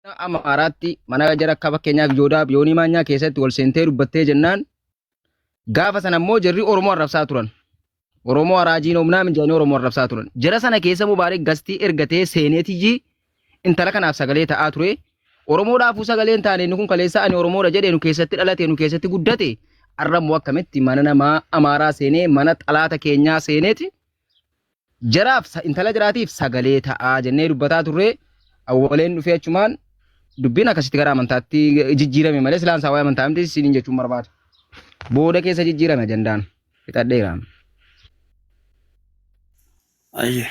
Amaaraatti mana jara akka fakkeenyaaf Yoodaa Yoonii Maanyaa keessatti wal seentee dubbattee jennaan gaafa sana immoo jarri Oromoo arrabsaa turan. Oromoo araajiin humnaa minjaanii Oromoo arrabsaa turan. Jara sana keessa Mubaarik gastii ergatee seeneetiyyi intala kanaaf sagalee ta'aa ture. Oromoodhaafuu sagalee hin taane inni kun kaleessa ani Oromoodha jedhee nu keessatti dhalate nu keessatti guddate har'a immoo akkamitti mana namaa Amaaraa seenee mana xalaata keenyaa seeneeti jaraaf intala jaraatiif sagalee ta'aa jennee dubbataa turre awwaleen dhufee achumaan dubbiin akkasitti gara amantaatti jijjiirame malee silaan isaa waa'ee amantaa miti isiniin jechuun barbaada. Booda keessa jijjiirame ajandaan fixadheera. Ayyee.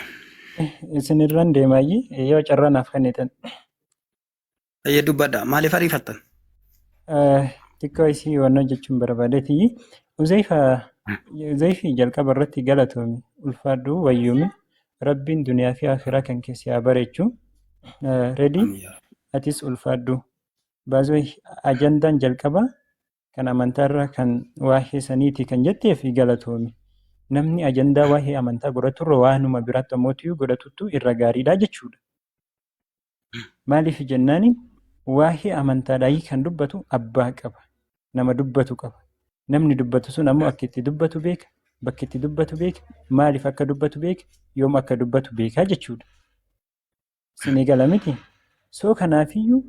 Isin irraan deemaayyi yoo carraa naaf kennitan. Ayyee dubbadha. Maaliif ariifattan? Xiqqoo isii waan jechuun barbaadeeti. Uzaifa Uzaifi jalqaba irratti galatoomi ulfaadhu wayyoomi rabbiin duniyaa fi akhiraa kan keessa haa bareechu. Redi Amiin yaa Rabbi. atis ulfaadhu. Baazoo ajandaan jalqaba kan amantaarra kan waa'ee saniiti kan jetteef galatoomi. Namni ajandaa waa'ee amantaa godhaturra waanuma biraatti ammootiyyuu godhatuttu irra gaariidha jechuudha. Maaliif jennaani waa'ee amantaadhaayii kan dubbatu abbaa qaba. Nama dubbatu qaba. Namni dubbatu sun ammoo akka itti dubbatu beeka, bakki itti dubbatu beeka, maaliif akka dubbatu beeka, yoom akka dubbatu beekaa jechuudha. Isinii gala miti? So kanaafiyyuu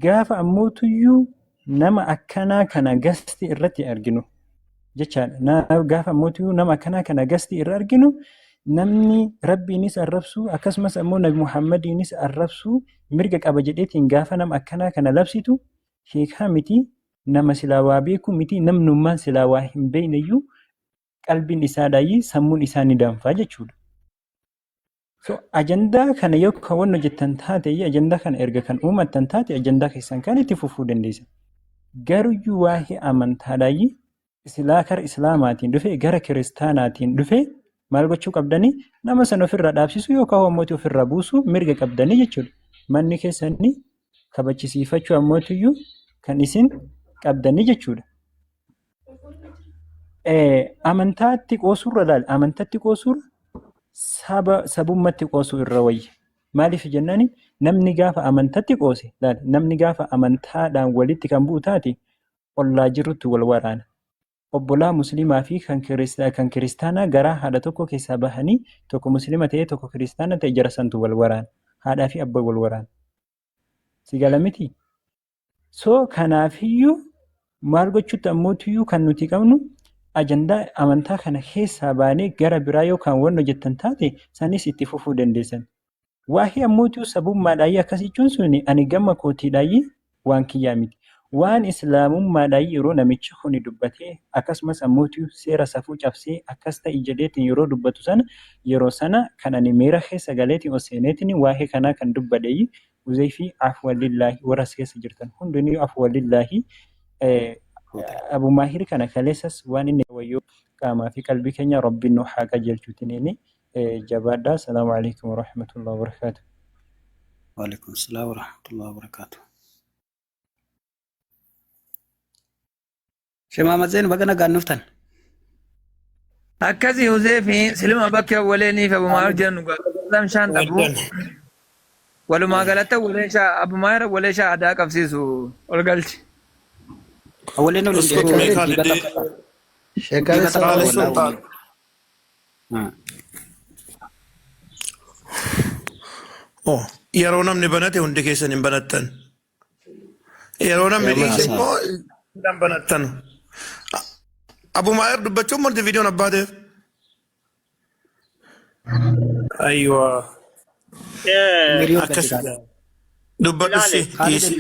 gaafa ammootuyyuu nama akkanaa kana gasti irratti arginu jechaadha. Gaafa ammootuyyuu nama akkanaa kana gasti irra arginu namni Rabbiinis arrabsuu akkasumas ammoo Nabi Muhammadiinis arrabsuu mirga qaba jedheetiin gaafa nama akkanaa kana labsitu sheekaa miti nama silaa waa beeku miti namnummaan silaa waa hin beekneyyuu qalbiin isaadhaayi sammuun isaa ni danfaa jechuudha. So ajandaa kana yoo kan wanno jettan taate ajandaa kana erga kan uumattan taate ajandaa keessan kan itti fufuu dandeessa. Garuyyuu waa'ee amantaadhaayyi silaa kara islaamaatiin dhufe gara kiristaanaatiin dhufe maal gochuu qabdanii nama sana ofirraa dhaabsisuu yookaan ammoo ofirraa buusuu mirga qabdanii jechuudha. Manni keessanii kabachisiifachuu ammootiyyuu kan isin qabdanii jechuudha. Amantaatti qoosuurra laal amantaatti qoosuurra saba sabummatti qoosuu irra wayya. Maaliif jennaani namni gaafa amantatti qoose laal namni gaafa amantaadhaan walitti kan bu'u taate ollaa jirrutti wal waraana. Obbolaa musliimaa fi kan kan kiristaanaa garaa haadha tokko keessaa bahanii tokko musliima ta'ee tokko kiristaana ta'e jara santu wal waraana. Haadhaa fi abbaa wal waraana. Si gala miti? So kanaafiyyuu maal gochuutti ammootiyyuu kan nuti qabnu ajandaa amantaa kana keessaa baanee gara biraa yoo kan wanno jettan taate sanis itti fufuu dandeessan. Waa'ee ammootiyyuu sabummaadhaayyi akkas jechuun suni ani gama kootiidhaayyi waan kiyyaa miti. Waan islaamummaadhaayyi yeroo namichi kuni dubbatee akkasumas ammootiyyuu seera safuu cabsee akkas ta'i jedheetiin yeroo dubbatu sana yeroo sana kan ani miira keessa galeetiin ol seeneetiin waa'ee kanaa kan dubbadheeyyi Huzeyfii afwan lillaahi warra as keessa jirtan hundinuu afwan lillaahi Abu Maahir kana kaleessas waan inni wayyoo qaamaa fi qalbii keenya rabbiin nu haa qajeelchuutiin jabaadha. Salaamu alaikum warahmatullahi wabarakaatu. Waalaikum salaam warahmatullahi wabarakaatu. Shemaa Zeen baga nagaan dhuftan. Akkasi Huzeefi siluma bakki awwaleeniif abumaa jennu lamshaan dhabu. Walumaa galatti awwaleen shaa abumaa awwalee shaa aadaa qabsiisu ol galchi. Awwaleen ol hin Uskut mee Kaalidii Sheekaanis Kaalid Sultaan. Oh, yeroo namni banate hundi keessan hin banattan. Yeroo namni dhiise immoo hin banattan. Abu Maayir dubbachuun wanti viidiyoon abbaa ta'eef. Ayywa. Akkas dubbadhu si dhiisi.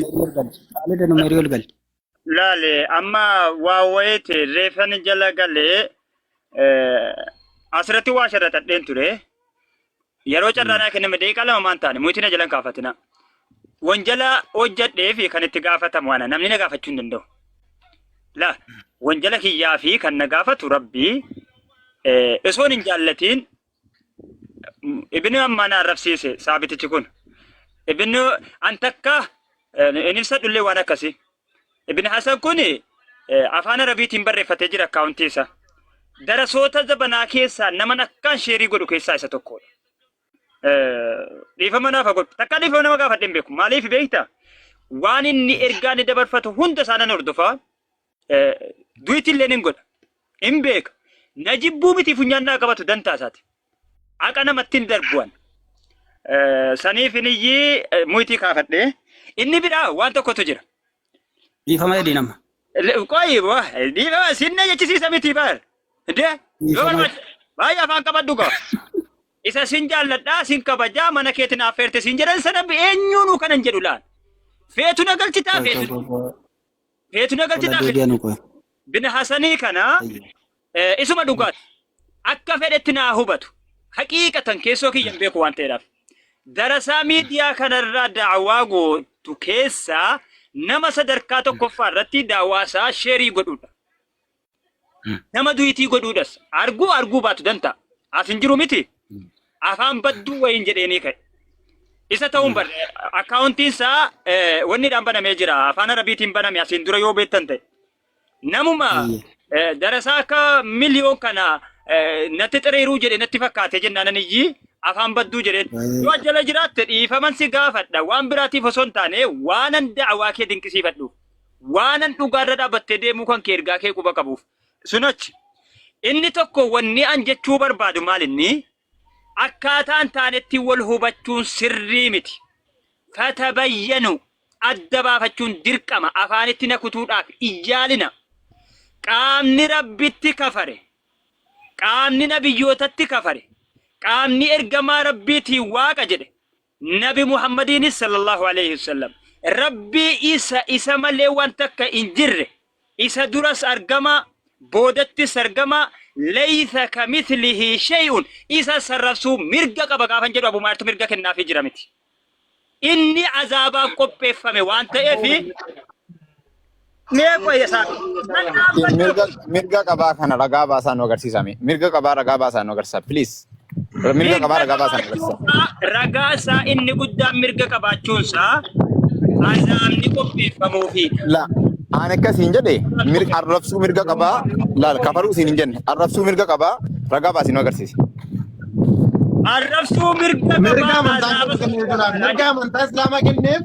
Meerii ol galchi. Laale amma waa wayiiti reefan jala galee asirratti waa sharraxadheen ture. Yeroo carraa naa kenname daqiiqaa 2 maan taane muyitii na jalan kaafatina. Wanjala hojjadhee fi kan itti gaafatamu ana namni na gaafachuu hin danda'u. La wanjala kiyyaa fi kan na gaafatu rabbii osoon hin jaallatiin ibni ammaa na arrabsiise saabitichi kun. Ibni an takka hin ibsadhullee waan akkasii. Ibn Hasan kun afaan Arabiitiin barreeffatee jira akkaawuntii isaa. Darasoota zabanaa keessaa naman akkaan sheerii godhu keessaa isa tokkodha. Dhiifama naaf haa godhu. Takka dhiifama nama gaafadhee hin beeku. Maaliif beektaa? Waan inni ergaa inni dabarfatu hunda isaa nan hordofa. Du'iti illee nin godha. Hin beeka. Na jibbuu miti funyaan naa qabatu dantaa isaati. Haqa namatti hin darbuwan. Saniif iniyyii muyitii kaafadhe. Inni biraa waan tokkotu jira. Dhiifama jedhi nama. Qoyi dhiifama sinna jechisiisa miti bar. Indee yoo Dhiifama. barbaade baay'ee afaan qabadhu gaa. Isa sin jaalladhaa sin kabajaa mana keetiin affeerte sin jedhan sana eenyuunuu kanan jedhu laal. Feetu na galchitaa feetu feetu na galchitaa feetu. Deebi'anu qoy. Bin Hasanii kana isuma dhugaati. Akka fedhetti naa hubatu. Haqiiqatan keessoo kiyya hin beeku waan ta'eedhaaf. Darasaa miidiyaa kanarraa da'awaa gootu keessaa nama sadarkaa tokkoffaa irratti da'awaa isaa sheerii godhudha. Nama du'itii godhuudhas arguu arguu baatu danta'a. As hin jiru miti. Afaan badduu wayiin jedheenii ka'e. Isa ta'uun bar akkaawuntiin isaa wanniidhaan banamee jira. Afaan Arabiitiin baname asiin dura yoo beektan ta'e. Namuma darasaa akka miliyoon kana natti xiriiruu jedhe natti fakkaate jennaan aniyyi afaan badduu jedheen. Yoo jala jiraatte dhiifaman si gaafadha waan biraatiif osoo hin taane waanan da'awaa kee dinqisiifadhuuf. Waanan dhugaarra dhaabbattee deemuu kan kee ergaa kee quba qabuuf. Sunachi inni tokko wanni an jechuu barbaadu maal inni akkaataan taanetti wal hubachuun sirrii miti. Fatabayyanu adda baafachuun dirqama afaanitti na kutuudhaaf iyyaalina. Qaamni Rabbitti kafare, qaamni nabiyyootatti kafare, qaamni ergamaa Rabbiitiin waaqa jedhe, Nabi Muhammadiinis sallallahu alaihi wasallam Rabbii isa isa malee waan takka hin jirre isa duras argama boodattis argama laysa kamithlihi shay'un isa sarrabsuu mirga qaba gaafan jedhu Abu Maartu mirga kennaafii jira miti. Inni azaabaaf qopheeffame waan ta'eef mee qoy isaa Mirga mirga qabaa kana ragaa baasaa nu agarsiisa mee. Mirga qabaa ragaa baasaa nu agarsiisa please. Mirga qabaa ragaa baasaa nu agarsiisa. Ragaa isaa inni guddaan mirga qabaachuunsaa azaabni qopheeffamuufiidha. La ani akkasiin jedhe arrabsuu mirga qabaa laal kafaruu siin hin jenne arrabsuu mirga qabaa ragaa baasii nu agarsiisa. Arrabsuu mirga Mirga qabaa amantaa azaaba kenneef mirga amantaa islaamaa kenneef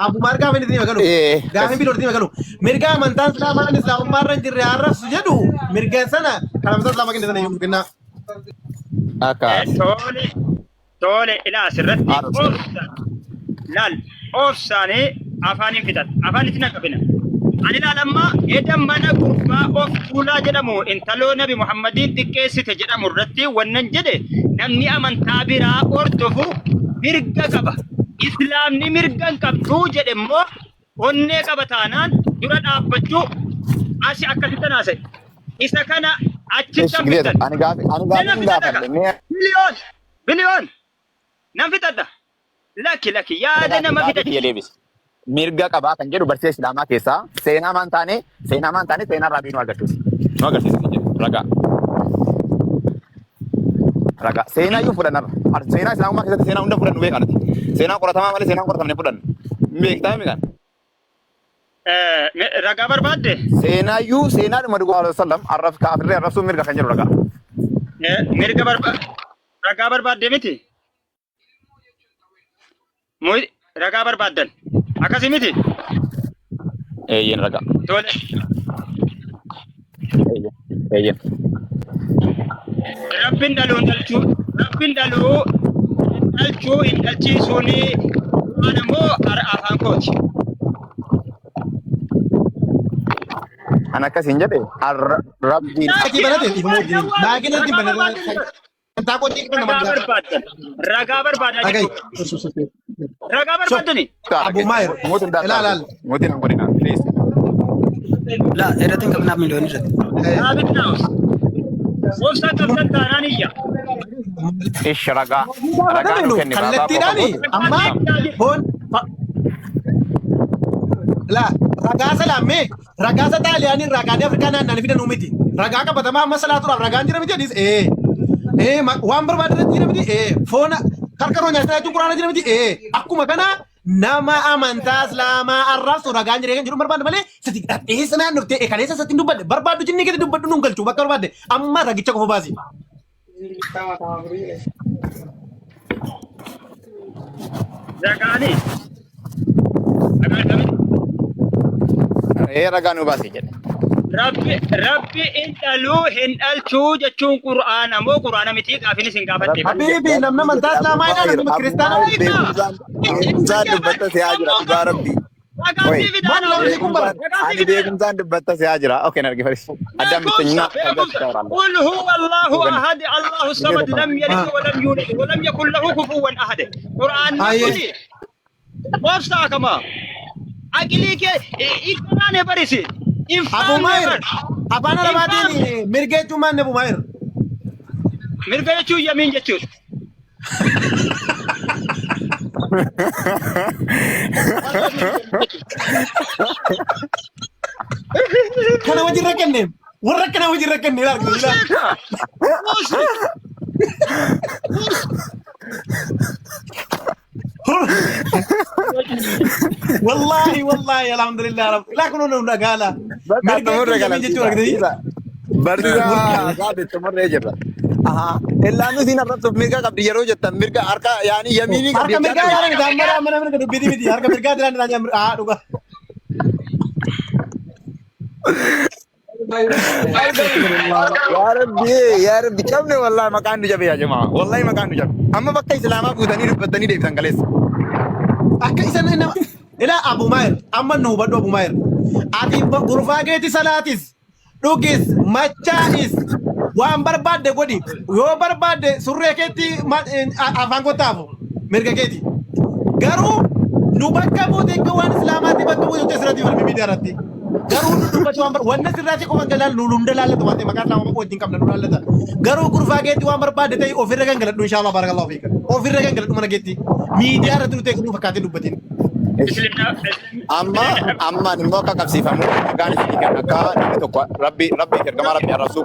Abumaar gaafa inni itti galu. Ee Gaafa inni itti galu. Mirga amantaa islaamaa inni islaamummaa irra hin jirre arrabsu jedhu mirga sana kan amantaa islaamaa kenne sana yommuu kennaa. Akkas. Tole tole ilaa asirratti Arrabsu. obsa laal obsaanii afaan hin fixan afaan itti naqabina. Ani laal amma eda mana gurbaa of tuulaa jedhamu intaloo nabi Muhammadiin xiqqeessite jedhamu irratti wannan jedhe namni amantaa biraa hordofu mirga qaba. Islaamni mirga hin qabdu jedhe immoo onnee qaba taanaan dura dhaabbachuu asi akkasitti haasa'e. Isa kana achitti Ish gideetu hambiftan. ani gaafi ani gaafi Nan hin fixadha gaafadhe ka. mee Biliyoon biliyoon nan fixadha. Lakki lakki yaada gaafii nama gaafii fixachi. kiyya deebisi. Mirga qabaa kan jedhu barsiisa Islaamaa keessaa seenaa maan taane seenaa maan taane seenaa raabii nu agarsiisa. Nu agarsiisa kan jedhu ragaa. Ragaa seenaa iyyuu fudhanna. Seenaa Islaamummaa keessatti seenaa hunda fudhannu beekaa nuti. Seenaa qoratamaa malee seenaa hin qoratamne fudhannu. Hin beektaa miti kan. Ragaa barbaadde? Seenaa iyyuu seenaa dhuma dhugaa alaihi wasallam arraf kaafirree arrabsuun mirga kan jedhu ragaa. Mirga barbaadde ragaa barbaadde miti? Ragaa barbaaddan. Akkasii miti? Eeyyeen ragaa. Tole. Eeyyeen. Eeyyeen. Rabbiin dhaluu hin dhalchuu. Rabbiin dhaluu hin dhalchuu hin dhalchiisuuni waan ammoo afaan kooti. An akkasiin jedhe rabbiin Baakii banate dhiifama wajjin. Baakii natti banate. Sagantaa kootii kan nama Ragaa biraa. barbaaddan. Ragaa barbaadaa Dhaga'i. jechuudha. Ragaa barbaaddani. Abu Maayir. Mootiin Ilaal ilaal. Mootiin hin godhina. Please. La irratti hin qabnaaf miliyoon irratti. Daabit naawus. Obsaan qabdan taanaan iyya. Ish ragaa. Ragaa nu kenni baabaa qofa Kallattiidhaani amma foon la ragaa salaammee ragaa sa xaaliyaanii irraa kaanee Afrikaa naannaan fidanuu miti. Ragaa qabatamaa amma salaa turaaf ragaan jira miti jedhis ee ee waan barbaade irratti jira miti ee foon karkaroo nyaataa jechuun quraana jira miti ee akkuma kana nama amantaa islaamaa arraabsu ragaan jira kan jedhu barbaade malee sati eessa naan dhuftee ee kaleessa satti hin dubbanne barbaaddu jinnii keessa dubbadhu nuun galchu bakka barbaadde amma ragicha qofa baasi. Ragaani. Ragaa kamitti? Ee, ragaa nu baasi jedhe. Rabbi hin dhaluu hin dhalchuu jechuun Qur'aana moo Qur'aana miti gaafin isin gaafatte? Habiibi, namni amantaa islaamaa jedha, namni kiristaanaa Beekumsaan beekumsaan dubbatta si'aa jira, dhugaa Rabbii. Ragaa Oi. si fidaana. Maal namni kun bara? Ani beekumsaan dubbatta si'aa jira. Okay, nargi faris. Addaan bittinna. Beekumsa. قل هو الله أحد الله الصمد لم يلد ولم يولد ولم يكن له كفوا أحد. قرآن Aye. kuni obsaa kama aqilii kee ittanaane barisi. Abu Maayir, afaan Arabaatiin mirga jechuun maal, Abu Maayir? Mirga jechuun yamiin jechuudha. Kana wajjin rakkanne. Warra akkana wajjin rakkanne ilaali. Ilaali. Muusi. Wallaahi wallaahi, alhamdulillah rabbi. Laa kun nu dhagaala. Bakka Mirga xumurre jechuun yamiin jechuudha argitanii? Barsiisaa gaafa xumurree jirra. Ahaa. Illaan nuti arrabsuuf mirga qabdi yeroo jettan, mirga harka yaani yamiinii qabdi. Harka mirgaa yaalan isaan mara mana mirga dubbiiti miti. Harka mirgaa jiraan isaan haa dhuga. Yaa Rabbi, yaa Rabbi, cabne wallahi, maqaan nu jabe yaa jamaa. Wallahi maqaan nu jabe. Amma bakka islaamaa buutanii dubbattanii deebisan kaleessa. Akka isa nama ilaa Abu Maayir, amma nu hubadhu Abu Maayir. Ati gurfaa keeti salaatis dhugis machaa'is waan barbaadde godhi, yoo barbaadde surree keetti afaan kottaafu mirga keeti. Garuu nu bakka buute, akka waan islaamaatti bakka buute asirratti falmi miidiyaa irratti. Garuu nu dubbatu waan wanna sirraatti qofa galaan nu hunda laallatu waan ta'e maqaa islaamaa wajjin qabna nu laallata. Garuu gurfaa keetti waan barbaadde ta'e ofirra gangaladhu, inshallah, barakallahu fiika. Ofirra gangaladhu mana keetti. Miidiyaa irratti nu ta'e nu fakkaatee dubbatin. Amma ammaan immoo akka qabsiifamu ragaan isinii kenna, akka namni tokko Rabbi fi ergamaa Rabbi arrabsuu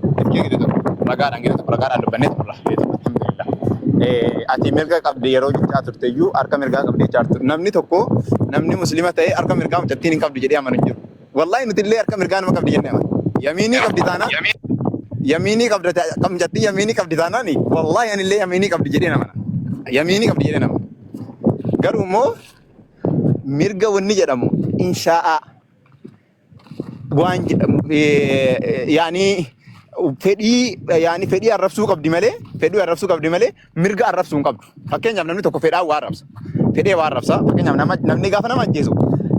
ragaadhaan gidee tokko ragaadhaan dubbannee xumurra. Alhamdulillah. Ati mirga qabdi yeroo jechaa turte iyyuu harka mirgaa qabdi jechaa turte. Namni tokko, namni muslima ta'e, harka mirgaa mucattiin hin qabdu jedhee amanu hin jiru. Wallahi nuti illee harka mirgaa nama qabdi jennee amanu. Yamiinii qabdi taanaan, yamiinii qabda mucattiin yamiinii qabdi taanaan, wallahi ani illee yamiinii qabdi jedhee namana. Yamiinii qabdi jedhee namana. Garuu immoo mirga wanni jedhamu inshaa'a waan jedhamu yaani fedhii, yaani fedhii arrabsuu qabdi malee, fedhii arrabsuu qabdi malee mirga arrabsuu hin qabdu. Fakkeenyaaf namni tokko fedhaan waa arrabsa. Fedhee waa arrabsa. Fakkeenyaaf nama, namni gaafa nama ajjeesu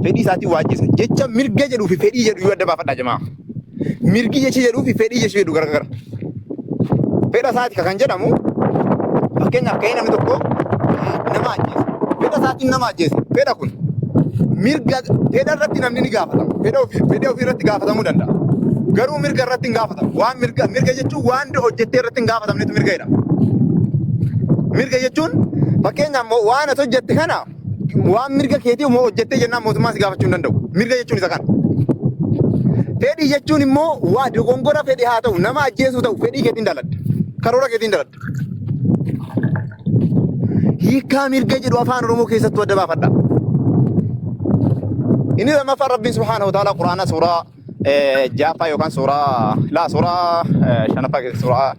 fedhii isaatiin waa ajjeesa. Jecha mirga jedhuu fi fedhii jedhu yoo adda baafadhaa jamaa. Mirgi jecha jedhuu fi fedhii jecha jedhu garagara. Fedha isaati kan jedhamu, fakkeenyaaf ka'ee namni tokko nama ajjeese. Fedha isaatiin nama ajjeese. Fedha kun mirga, fedha irratti namni ni gaafatama. Fedha ofii irratti gaafatamuu danda'a. Garuu mirga irratti hin gaafatamu. Waan mirga, mirga jechuun waan hojjettee irratti hin gaafatamnetu mirga jedhama. Mirga jechuun fakkeenyaaf waan ati hojjette kana, waan mirga keetii immoo hojjettee jennaan mootummaan si gaafachuu hin danda'u. Mirga jechuun isa kana. Fedhii jechuun immoo waa dogongora fedhii haa ta'u, nama ajjeesuu ta'u, fedhii keetiin daladda. Karoora keetiin daladda. Hiikkaa mirga jedhu afaan Oromoo keessattuu adda baafadha. Inni lammaffaan, Rabbiin subhaanahu wa ta'ala Quraana suuraa ja'affaa yookaan suuraa laa suuraa shanaffaa keessatti, suuraa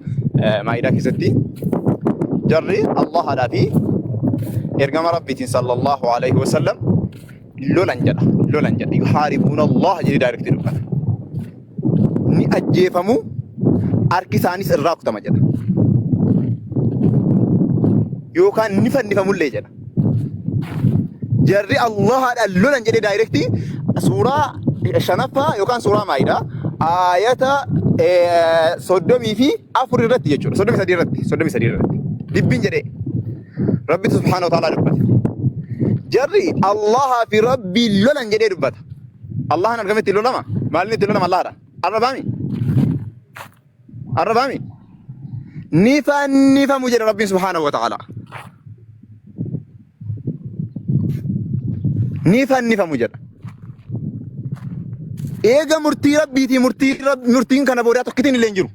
Maa'idaa keessatti, jarri Allahaadhaa fi ergama Rabbiitiin sallallahu alaihi wasallam lolan jedha, lolan jedha, yuhaaribuuna Allah jedhee direct dubbata. Ni ajjeefamu, harki isaanis irraa kutama jedha, yookaan ni fannifamullee jedha. Jarri Allahaadhaan lolan jedhee direct suuraa shanaffaa yookaan suuraa Maa'idaa aayata 34 irratti jechuudha. 33 irratti, 33 irratti. Dibbiin jedhee Rabbi subhaanahu wa ta'ala dubbata. Jarri Allahaa fi Rabbii lolan jedhee dubbata. Allahan argametti lolama. Maalin itti lolama Allahaadha? Arrabaami? Arrabaami? Ni fannifamu jedha Rabbiin subhaanahu wa ta'ala. Ni fannifamu jedha. Eega murtii Rabbiitii murtii murtiin kana boodaa tokkitiin illee hin jiru.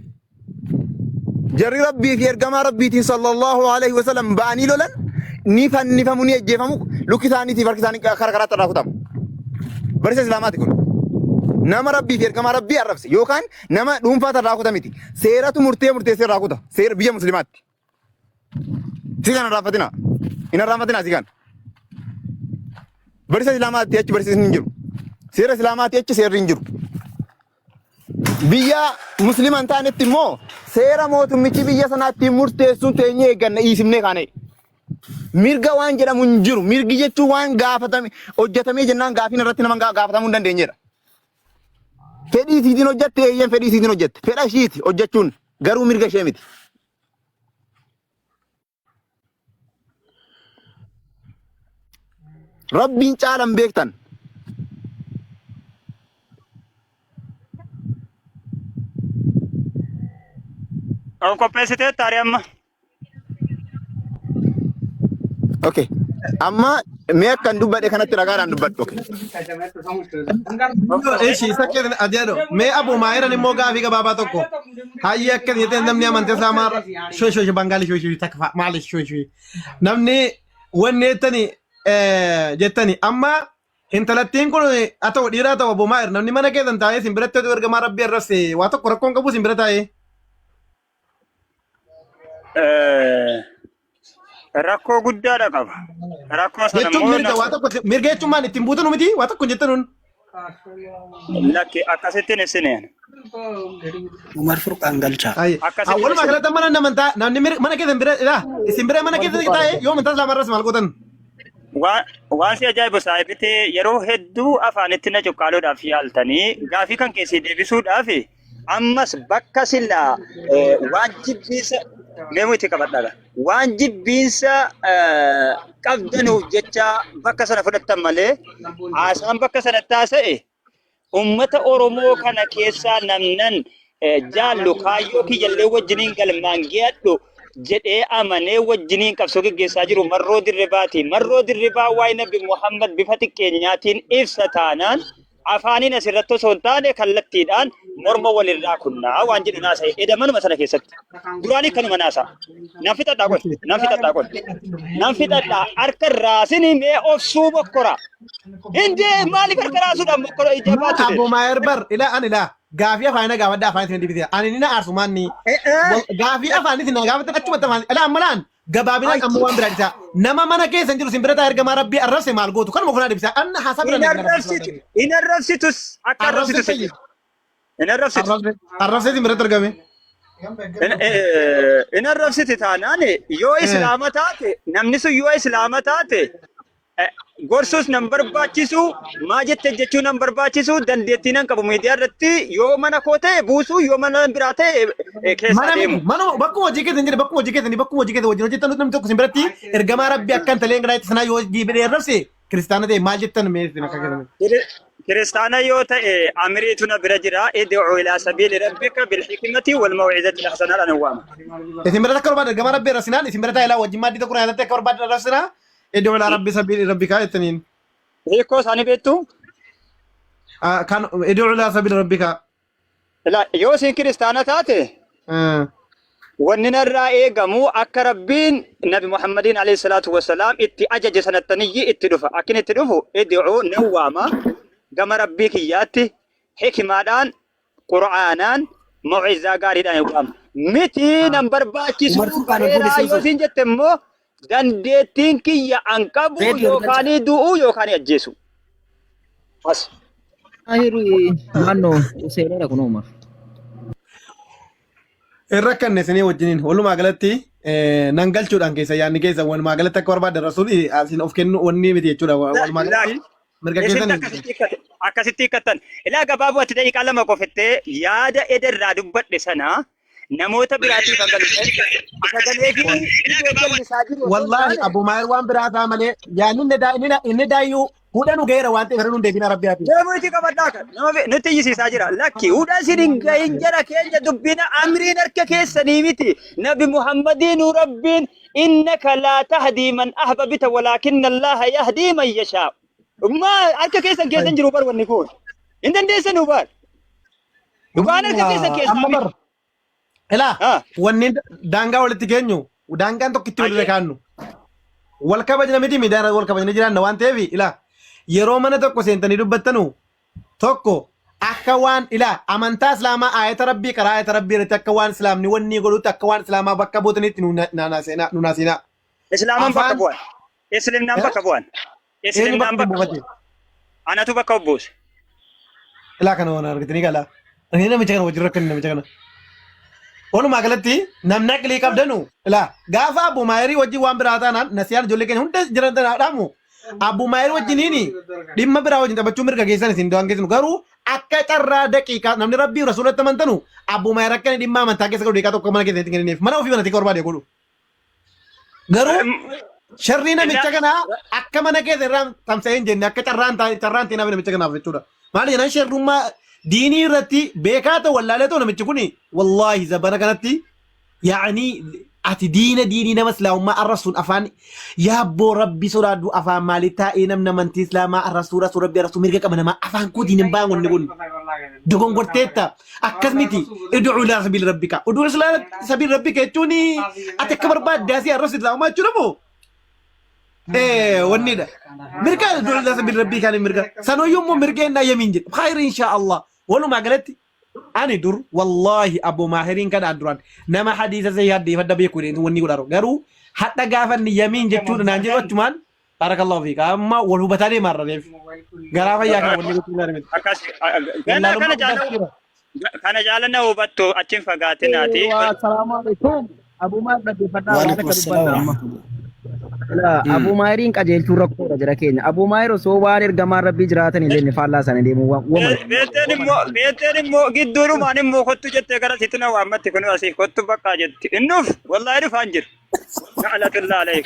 Jarri Rabbii fi ergamaa Rabbiitiin sallallahu alaihi wasallam ba'anii lolan ni fannifamu, ni ajjeefamu, lukki isaaniitiif harki isaanii karaa karaatti irraa kutamu. Barsiisa Islaamaati kun. Nama Rabbii fi ergamaa Rabbii arrabse yookaan nama dhuunfaa irraa kuta miti. Seeratu murtee murteessee irraa kuta. Seera biyya Muslimaatti. Si kana irraanfatina. Hin irraanfatina si kana. Barsiisa Islaamaatti achi barsiisni hin jiru. Seera Islaamaatti achi seerri hin jiru. Biyya Muslima hin taanetti immoo seera mootummichi biyya sanaatti murteessuun teenyee eegganna dhiisifnee kaane. Mirga waan jedhamu hin jiru. Mirgi jechuun waan gaafatame hojjetamee jennaan gaafiin irratti nama gaafatamuu hin dandeenyedha. Fedhii isiitiin hojjette eeyyeen fedhii isiitiin hojjette. Fedha ishiiti hojjechuun garuu mirga ishee miti. Rabbiin caalan beektan. Of qopheessitee taaree amma. Okay. Amma mee akkan dubbadhe kanatti ragaadhaan dubbadhu. Okay. Eshi isa keessa adeero mee abu maayiran immoo gaafii gabaabaa tokko hayyee akka jettee namni amantii islaamaa shoy shoy bangaali shoy shoy takka maali shoy shoy namni wanni jettani jettani amma intalattiin kun haa ta'u dhiiraa ta'u abu maayir namni mana keessan taa'ee isin biratti oduu ergamaa rabbii arrabse waa tokko rakkoon qabu isin bira taa'ee. Rakkoo guddaadha qaba. Rakkoo sana Jechuun immoo mirga waa tokko mirga jechuun maal ittiin buutanu miti waa tokko hin jettan lakki akkasittiin ibsineen. Umar Furqaan galchaa. Akkasitti Walumaa ibsine. galatti mana amantaa namni mana keessan bira ilaa isin bira mana keessan taa'ee yoo amantaa islaamaa irras maal gootan? Waan si ajaa'ibu saahibitti yeroo hedduu afaanitti na cuqqaaluudhaaf yaaltanii gaafii kan keessi deebisuudhaaf ammas bakka silaa waan jibbiinsa meemu itti qabadhaa waan jibbiinsa qabdanuuf jecha bakka sana fudhattan malee haasaan bakka sanatti haasa'e ummata Oromoo kana keessaa namnan jaallu kaayyoo kiyyallee wajjiniin galmaan ge'adhu jedhee amanee wajjiniin qabsoo geggeessaa jiru Marroo Dirribaati. Marroo Dirribaa waa'ee Nabi Muhammad bifa xiqqeenyaatiin ibsa taanaan afaaniin asirratti osoo hin taane kallattiidhaan morma walirraa kunnaa waan jedhu naasa'e eda manuma sana keessatti. Duraanii kanuma naasa'a. Nan fixadhaa qoy, nan fixadhaa qoy. Nan fixadhaa harka raasinii mee obsuu bokkora. Indee maaliif harka raasuudhaan bokkora ija baatu Abbo Maayer bar ilaa ani ilaa gaafii afaanina gaafadha afaan isin dibite ani ni na aarsu maanni gaafii afaan isin na gaafatan achumatti afaan ilaa amma laan gabaabinaan amma waan biraa dhisaa nama mana keessan jiru isin bira taa'ee ergamaa rabbii arrabse maal gootu kanuma ofirraa dhibsa anna haasaa bira Hin arrabsitu, hin arrabsitus, akka arrabse arrabsitus sayyi hin arrabsitu. arrabse isin biratti argame Hin arrabsiti taanaan yoo islaama taate namni sun yoo islaama taate gorsuus nan barbaachisu maa jette jechuu nan barbaachisu dandeettii nan qabu miidiyaa irratti yoo mana koo ta'e buusuu yoo mana biraa ta'e keessaa Mana miti deemu. manuma bakkuma hojii keessan jira bakkuma hojii keessanii bakkuma hojii keessan wajjin hojjettan namni tokko isin biratti ergamaa rabbii akka hin talee gara itti sanaa yoo jiibidee arrabse kiristaana ta'e maal jettan mee isin akka keessan. Kiristaana yoo ta'e amiriitu na bira jira id'u ilaa sabiili rabbika bilhikmati wal maw'izati alhasanaa dhaan waama. Isin biratti akka barbaadu ergamaa rabbii arrabsinaan isin bira taa'e laa wajjin maaddii tokko nyaatatti akka barbaadu arrabsinaa iddoo ilaa rabbii sabiili rabbikaa jettaniin. Hiikoo isaanii beektu? Kan iddoo ilaa sabiili rabbikaa. Ilaa yoo isin kiristaana taate wanni narraa eegamu akka Rabbiin Nabi Muhammadiin alayhi salaatu wassalaam itti ajaje sanattaniyyi itti dhufa. Akkin itti dhufu id'uu nan waama gama Rabbii kiyyaatti hikimaadhaan Qur'aanaan maw'izaa gaariidhaan hin waama. Miti nan barbaachisu Umar Furqaan ol fuudhi bareeraa yoo suusu. isin jette immoo dandeettiin kiyya an qabu Reetii ol galcha. yookaan du'uu yookaan ajjeesu. As. Ahiru naannoo seeneera kun Umar. Hin rakkanne isinii wajjiniin walumaa galatti nan galchuudhaan keessa yaadni keessa walumaa galatti akka barbaadan rasuul asiin of kennu wanni miti jechuudha walumaa galatti mirga Isin keessan akkasitti hiikkate akkasitti hiikkattan. Ilaa gabaabumatti daqiiqaa 2 qofattee yaada eda irraa dubbadhe sana namoota biraatiif hagalu sagalee fi dhibee jallisaa jiru osoo hin Wallaahi taane Abu Maayir waan biraa ta'a malee yaadni inni inni daayyuu hudha nu ga'eera waan ta'eef irra nu hin deebiin Rabbi haa ta'u. Deemuuti qabadhaa kan nama nutti iyyisiisaa jira. Lakki hudha isin hin gahin jara keenya dubbina amriin harka keessanii miti. Nabi Muhammadiinuu Rabbiin innaka laa tahdii man ahbabita walaakinna Allaaha yahdii man yashaa. Maa harka keessan keessa hin jiru bar wanni kun. Hin dandeessanuu bar. Dhugaan harka keessan keessaa Amma miti. bar Ilaa Ah. wanni daangaa walitti geenyu daangaan tokkitti walirra kaannu wal kabajna miti miidhaan wal kabajna jiraanna waan ta'eef ilaa yeroo mana tokko seentanii dubbattanu tokko akka waan ilaa amantaa islaamaa ayata rabbii karaa ayata rabbii irratti akka waan islaamni wanni godhutti akka waan islaamaa bakka buutanitti nu naaseenaa. Islaamaan bakka Afaan bu'an. Islimnaan bakka bu'an. Eenyu Islimnaan bakka bakka buufate? bu'an. Anatu bakka buuse. Ilaa kana waan argatanii galaa. Ani namicha kana wajjin rakkanne namicha kana. Walumaa galatti namni aqlii qabdanu ilaa gaafa Abu Maayirii wajjin waan biraa taanaan nasiyaan ijoollee keenya hunda jiran dhaamu. Abu Maayirii wajjiniin dhimma biraa wajjin taphachuu mirga keessan isin du'an keessanu garuu akka carraa daqiiqaa namni rabbii rasuulatti amantanu Abu Maayir akka inni dhimma amantaa keessa galu daqiiqaa tokko mana keessatti hin kennineef mana ofii banatee akka barbaade godhu. Garuu sharrii namicha kanaa akka mana keessa irraa tamsa'ee hin jenne akka carraan carraan ta'e namicha kanaaf jechuudha. Maali jennaan sharrummaa diinii irratti beekaa ta'u wallaalee ta'u namichi kuni wallaahi zabana kanatti yaa'anii ati diina diinii nama islaamummaa arrabsuun afaan yaabboo rabbi sodaadhu afaan maalii taa'ee namni amantii islaamaa arrabsuu rasuul rabbi arrabsuu mirga qaba namaa afaan kootiin hin ba'an wanni kun dogongorteetta akkas miti id'u ilaa sabiil rabbika ud'u ilaa sabiil rabbika jechuun ati akka barbaadde asii arrabsu islaamummaa jechuudha moo wannidha mirga ud'u ilaa sabiil rabbii kan mirga sanoyyuu immoo mirga ennaa yamiin jedhu khayri inshaa Allah walumaa galatti ani dur wallaahi abu maahiriin kana duraan nama hadiisa sahii haddeeffadha beeku jedheen wanni godharu garuu hadha gaafa inni yamiin jechuudha naan jedhu achumaan barakallahu fiika amma wal hubataa deemaa irra reef garaa fayyaa kana wanni gochuu gaarii miti. Akkas kana Wallaalummaa kana guddaa jaalala jira. kana jaalala hubattu achiin fagaatinaati. Assalaamu alaikum. Abuu Maayir dhaggeeffadhaa waan Waalaikum akka assalam dubbadha amma. warahmatullah. Ilaa Abuu Maayiriin qajeelchuun rakkoodha jira keenya. Abuu Maayir osoo waan ergamaan rabbii jiraatan illee faallaa isaanii deemuu waan wama. Beekteen immoo beekteen immoo gidduudhumaan immoo kottu jettee gara sitti na waammatti kun asii kottu bakka jetti. Innuuf wallaahi dhufaan jiru. Na'alatullaa aleek.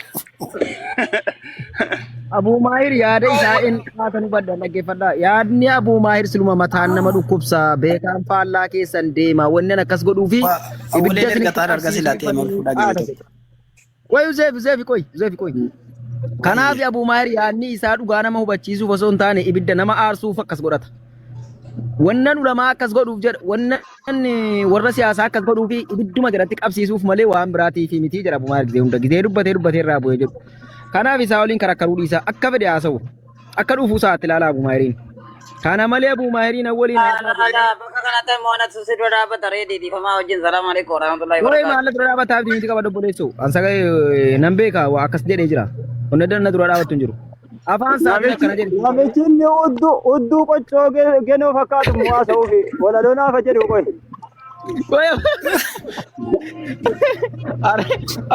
Abuu Maahir yaada isaa in qaatan hubadha dhaggeeffadha. Yaadni Abuu Maahir siluma mataan nama dhukkubsa beekaan faallaa keessan deema wanni an akkas godhuu fi Awwaleen ibidda erga isinitti xaara arga qabsiisuu silaatee maal fuudhaa haadha. galatoomte. Qoy Uzeefi Uzeefi qoy Uzeefi qoy. Kanaaf Abuu Maahir yaadni isaa dhugaa nama hubachiisuuf osoo hin taane ibidda nama aarsuuf akkas godhata. Wannan ulamaa akkas godhuuf jedha wannan warra siyaasaa akkas godhuuf ibidduma jalatti qabsiisuuf malee waan biraatiif miti jedha Abuu Maahir gizee hunda gizee dubbatee dubbatee irraa bu'ee jedhu. Kanaaf isaa waliin karakkaruu dhiisa akka fedhe haasa'u akka dhufuu isaatti ilaala Abuu Maahiriin. Kana malee Abuu Maahiriin awwaliin haasaa Ala bakka kanatti immoo anatu si dura dhaabbata reedii dhiifamaa wajjin salaamu alaikum warahmatullahi Waa'ee wabarakatuh. maalla dura dhaabataa fi miti qaba obboleessoo. An sagalee nan beeka waa akkas jedhee jira. Onna danna dura dhaabattu hin jiru. Afaan isaatiin akkana jedhe. Namichi inni udduu udduu qoccoo genoo fakkaatu immoo haasa'uufi walaloo naafa jedhu qoy.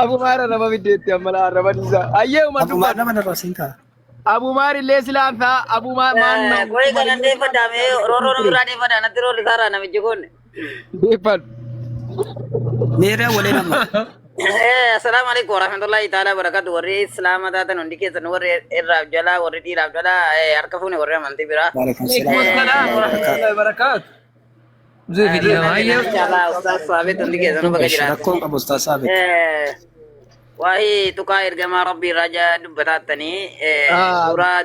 Abu Maara arraba biddeetti amma laa arraba dhiisaa. Ayyee Umar Abu Maara dubbadhu. nama narraa siin ka'a. Abu Maar illee silaan fa'a Abu Maar maan Qorii kanan deeffadhaa mee rooroo nama biraa deeffadhaa natti roorri isaarraa namichi kun. Deeffadhu. Meeree walee nama. Assalaamu alaikum warahmatullahi ta'ala barakatu warri islaama taatan hundi keessan warri irraaf jalaa warri dhiiraaf dhalaa harka fuune warri amantii biraa. Waalaikum salaam Waalaikum warahmatullahi warahmatullahi wabarakatuh. wabarakatuh. Zuufi dhiifama. Ayyee. Inshallah ustaz Saabit hundi keessanuu bakka Esh jiraatan. rakkoon qabu ustaaz Saabit. Waa'ee tuqaa ergamaa rabbii irraa dubbataattanii suuraa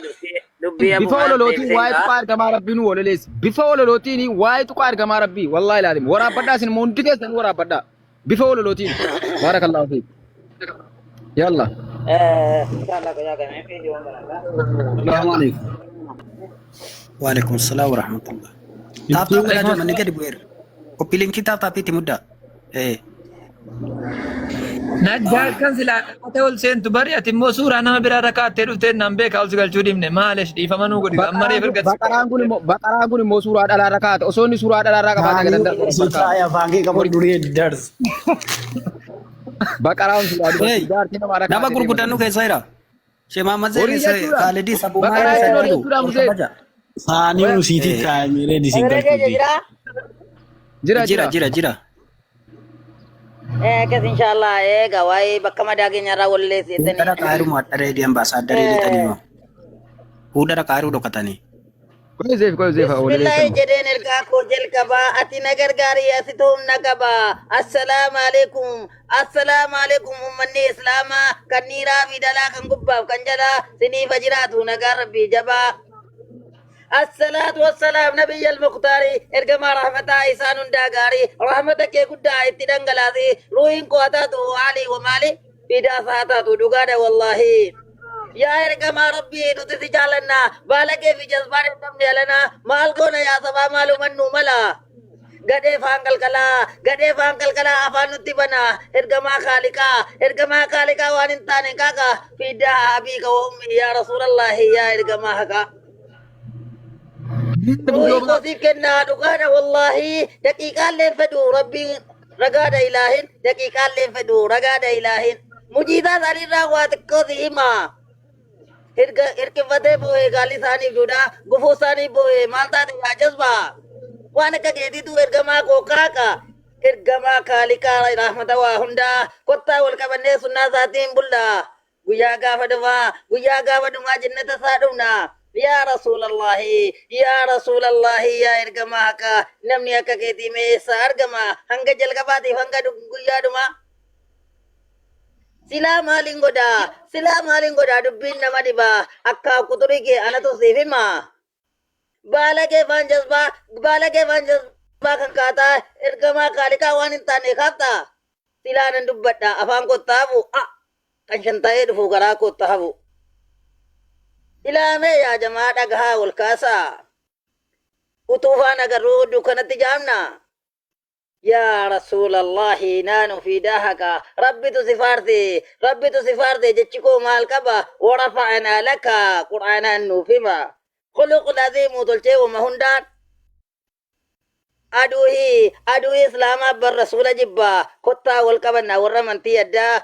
dubbii Bifa abumaa ololootiin deebiseen waa'ee kaa. tuqaa ergamaa rabbii nu ololeessi. Bifa ololootiin waa'ee tuqaa ergamaa rabbii wallaahi ilaalim. Waraabbadhaa isin immoo hundi keessan waraabbadhaa. Bifa ololootiin. Baarakallaahu fiik. Yalla. Inshallah qoyaa kana fi jiwan baraka. Salaamu alaikum. Waalaikum salaam warahmatullah. Taap taap godhaa jiru manni gadi bu'eera. Koppii linkii taap taappiitti muddaa. Eh. Najjaa kan silaa dhaqate ol seentu bari ati immoo suuraa nama biraa irra kaa'attee dhuftee naan beekaa ol si galchuu dhiifne maalish dhiifama nuu godhi amma reef erga Baqaraan kun immoo baqaraan kun immoo suuraa dhalaa irra kaa'ate osoo inni suuraa dhalaa irraa qabaate gadan darba Si taa'ee afaan kee qabadhu durii dars. Baqaraan suuraa Hey, dubartii jaartii namaa irra nama kaa'ate deema. gurguddan nu keessa jira. Shee Mahammad Zeen Horii jechuudha. Kaalidii Sabuu Baqaraa Maayii jechuun horii Sayyadu jechuudha ol Musee. kabaja. Saanii Eh, usiitii taa'ee miiree disiin Sagalee keessa galchuuti. jira. Jira Jira jira. jira jira. Akkas inshallah eega waa'ee bakka madaa keenya irraa wallee Fuudha seetanii. dhaqaa jiru addaree di ambaasaaddaree lixanii moo. Fuudha dhaqaa jiru dhokatanii. Qoy Zeef qoy Zeef Bismillahi ololeessan. jedheen ergaa koo jalqabaa ati na gargaari asitu humna qaba. Assalaamu alaikum. Assalaamu alaikum ummanni islaamaa kan dhiiraa fi dhalaa kan gubbaaf kan jalaa siniifa jiraatu nagaan rabbii jabaa. Assalaatu wassalaam nabiyya al-muqtaari ergamaa rahmataa isaan hundaa gaarii rahmata kee guddaa itti dhangalaasi ruuhin koo haa taatu haalii wa maali fidaas haa taatu dhugaadha wallaahi. Yaa ergamaa rabbii nuti si jaalanna baala kee fi jazbaan hin dhabne alana maal goona yaa sabaa maalumannuu mala. Gadhee faan qalqalaa, gadhee faan qalqalaa afaan nutti bana. Ergamaa kaaliqaa, ergamaa kaaliqaa waan hin taane qaaqa. Fiidaa abiika wa ummi yaa rasuulallahi yaa ergamaa haqaa. Ruuhii koo siif kennaa dhugaadha wallaahi daqiiqaallee fedhu rabbiin ragaadha ilaahin daqiiqaallee fedhu ragaadha ilaahin mujiizaa isaaniirraa waa xiqqoo si himaa. Hirga hirkifatee boo'ee gaalli isaaniif duudhaa gufuu isaanii boo'ee maal taate yaa jazbaa waan akka keetiitu ergamaa koo kaaqa ergamaa kaaliqaa rahmata waa hundaa kottaa wal qabannee sunnaa isaatiin bullaa guyyaa gaafa dhumaa guyyaa gaafa dhumaa jannata isaa dhufna yaa rasuulallahi yaa rasuulallahi yaa ergamaa haqaa namni akka keetii mee eessaa argama hanga jalqabaatiif hanga guyyaa dhumaa Silaa maalin godhaa? Silaa maalin godhaa? Dubbiin nama dhibaa. Akkaa quxurii kee anatu siif hima. Baalagee faan jazbaa, baalagee faan jazbaa kan kaataa ergamaa kaaliqaa waan hin taane kaaftaa. Silaa nan dubbadha afaan kootti hafu, a kan shan ta'ee dhufu garaa kootti hafu. Ilaamee yaa jamaa dhagahaa wal kaasaa. Utuu faan agarruu dukkanatti jaamnaa. Yaa Rasuulallahi naanu fiidaa haqa Rabbitu si faarse Rabbitu si faarse jechi koo maal qaba warafa'anaa laka qur'aanaan nuuf hima khuluqul aziimu tolchee wama hundaan aduuhi aduuhi islaamaa bar rasuula jibba kottaa wal qabanna warra amantii addaa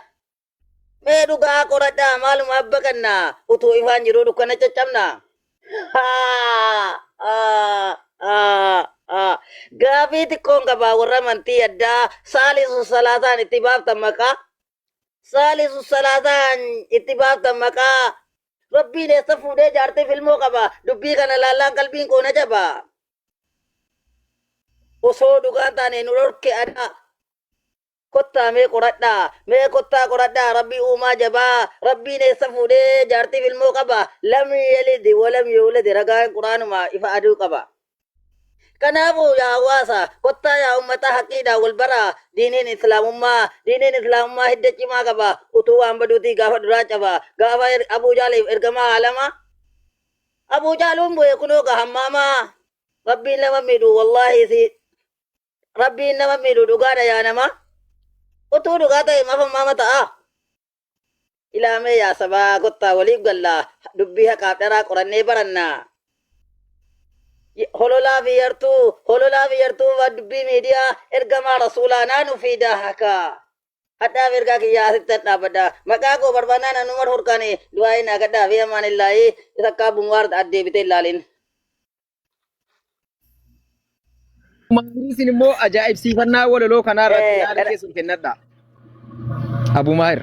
Mee dhugaa qoradhaa maaluma abba kanna utuu ifaan jiruu dukkana caccabna. Gaafii xiqqoon qabaa warra amantii addaa saalisu salaataan itti baaftan maqaa. Saalisu salaataan itti baaftan maqaa. Rabbiin eessa fuudhee jaartiif ilmoo qaba dubbii kana laallaan qalbiin koo na jaba. Osoo dhugaan taane nu dhorke adaa. Kottaa mee qoradhaa mee kottaa qoradhaa rabbii uumaa jabaa rabbiin eessa fuudhee jaartiif ilmoo qaba lam yalid walam yuulad ragaan quraanuma ifa aduu qaba. Kanaafuu yaa hawaasa kottaa yaa ummata haqiidhaan wal baraa diiniin islaamummaa diiniin islaamummaa hidda cimaa qaba utuu waan baduutii gaafa duraa caba gaafa abuu jaaliif ergamaa alama abuu jaaluun bu'e kunoo gaa hammaamaa rabbiin nama miidhu wallaahi si Rabbiin nama miidhu dhugaadha yaa nama. Utuu dhugaa ta'e maaf ammaama ta'a? Ilaamee yaa sabaa kottaa waliif galla dubbii haqaaf dharaa qorannee baranna. Hololaa fi yartuu hololaa fi yartuu dubbii miidiyaa ergamaa rasuulaa naanu fiidaa hakaa. Hadhaaf ergaa kiyyaa asittan dhaabbadha. Maqaa koo barbaannaan an Umar Furqaani du'aa'ii naa kadhaa fi amaanillaahi isa akkaa bumwaar addeebitee ilaalin. Maahiriisin immoo ajaa'ibsiifannaa walaloo kanaa irratti yaada keessan kennadha. Abu Maahir.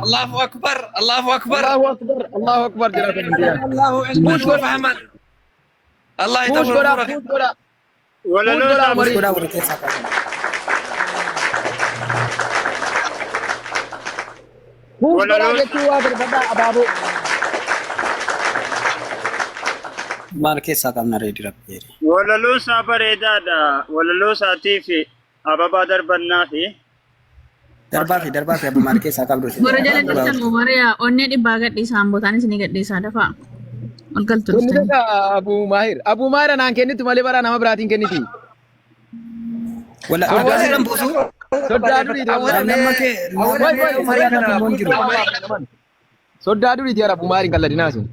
Allahu akbar, Allahu akbar. Allahu akbar, Allahu akbar jira kan jira. Allahu ilman Push wa godha, fahman. Allah push yatawwal godha, umurak. push godha. Push Walaloo godha isaa Push Umarii. godhaa warri keessaa qaban. Push godhaa walaloo jechuun waa darbadhaa abaaboo. Maal keessaa qabna reedi rabbi jedhe. walaloo isaa bareedaadha. Walaloo isaatiif ababaa darbannaa fi Darbaa fi darbaa fi abba maal keessaa qabdu isin Warra jala dhugaa jirtan warra onnee dhibbaa gadhiisaa ambootaan isinii gadhiisaa dafaa. Ol galtu Kenni dhuftanii. beekaa Abu Maahir. Abu Maahir anaan kennitu malee baraa nama biraatiin kenniti. Wala Soddaa abbaa sirran buusu. Soddaa duriiti Awwala wallahi. Nama mee kee awwala Wai mee wai umarii soddaa kana duriiti namoon push jiru. godhaa waan Soddaa duriiti yaa Abu Maahir hin qalladinaa sun.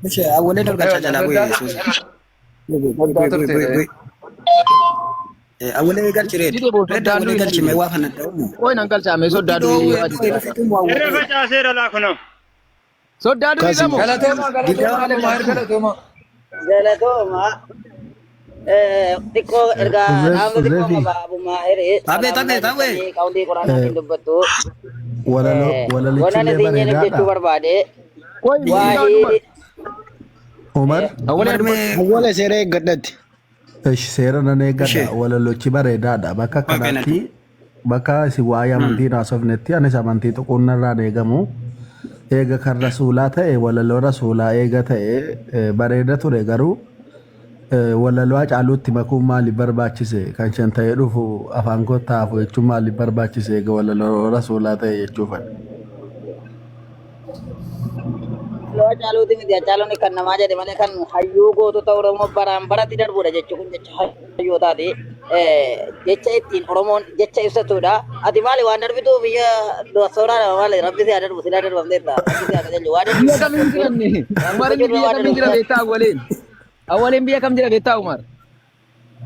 Ishee awwalee dorgalchaa jalaa bu'ee Yesuus. Bu'e bu'e Soddaa bu'e turte bu'e ree. bu'e. Awwalee galchi reed. Dide boo Reed soddaan awwalee durii galchi mee waa kana dha'umu. Qoy nan galchaame soddaa Nutti durii dhoowwee waa dhufee jijjiirraa. dhufeetu irra awwalee. facaaseera laa kunoo. Soddaa durii Kasi. gamoo. Galatooma galatooma Girdaa Abu Maahir galatooma. Galatooma. Xiqqoo ergaa dhaamsa xiqqoo Uzefi qaba Abu Maahir Taphee salaamnaa taphee taphee. jettanii qawlii quraanaatiin dubbattu. walaloo Wannan walalichillee isin jechuu bareedaadha. barbaade Qoy miidiyaa waa'ee Umar. Umar Awwalee Umar dubbadhu. mee Awwala seera eeggadhatti. ish seera nan eeggadha ishee. walalochi bareedaadha bakka Okay nani. kanatti bakka isin waa'ee amantii hin haasofnetti anis amantii tuquun narraan eegamu eega kan rasuulaa ta'e walaloo rasuulaa eega ta'e eh, bareeda ture garuu eh, walaloo Hacaaluutti makuun maaliif barbaachise kan shan ta'ee dhufu afaan koo taafu jechuun maaliif barbaachise eega walaloo rasuulaa ta'e jechuufan. Hacaaluuti miti. Hacaaluun kan namaa jedhe malee kan hayyuu gootota Oromoo baraan baratti darbudha jechuun kun jecha hayyootaati. Jecha ittiin Oromoon jecha ibsatudha. Ati maali waan darbituu biyya sooraa maali rabbi si haa darbu silaa darbamteetta. Rabbi si haa qajeelchu. Waan Biyya kam hin jiranne? Umar inni biyya kam hin jira beektaa awwaleen? Awwaleen biyya kam jira beektaa Umar?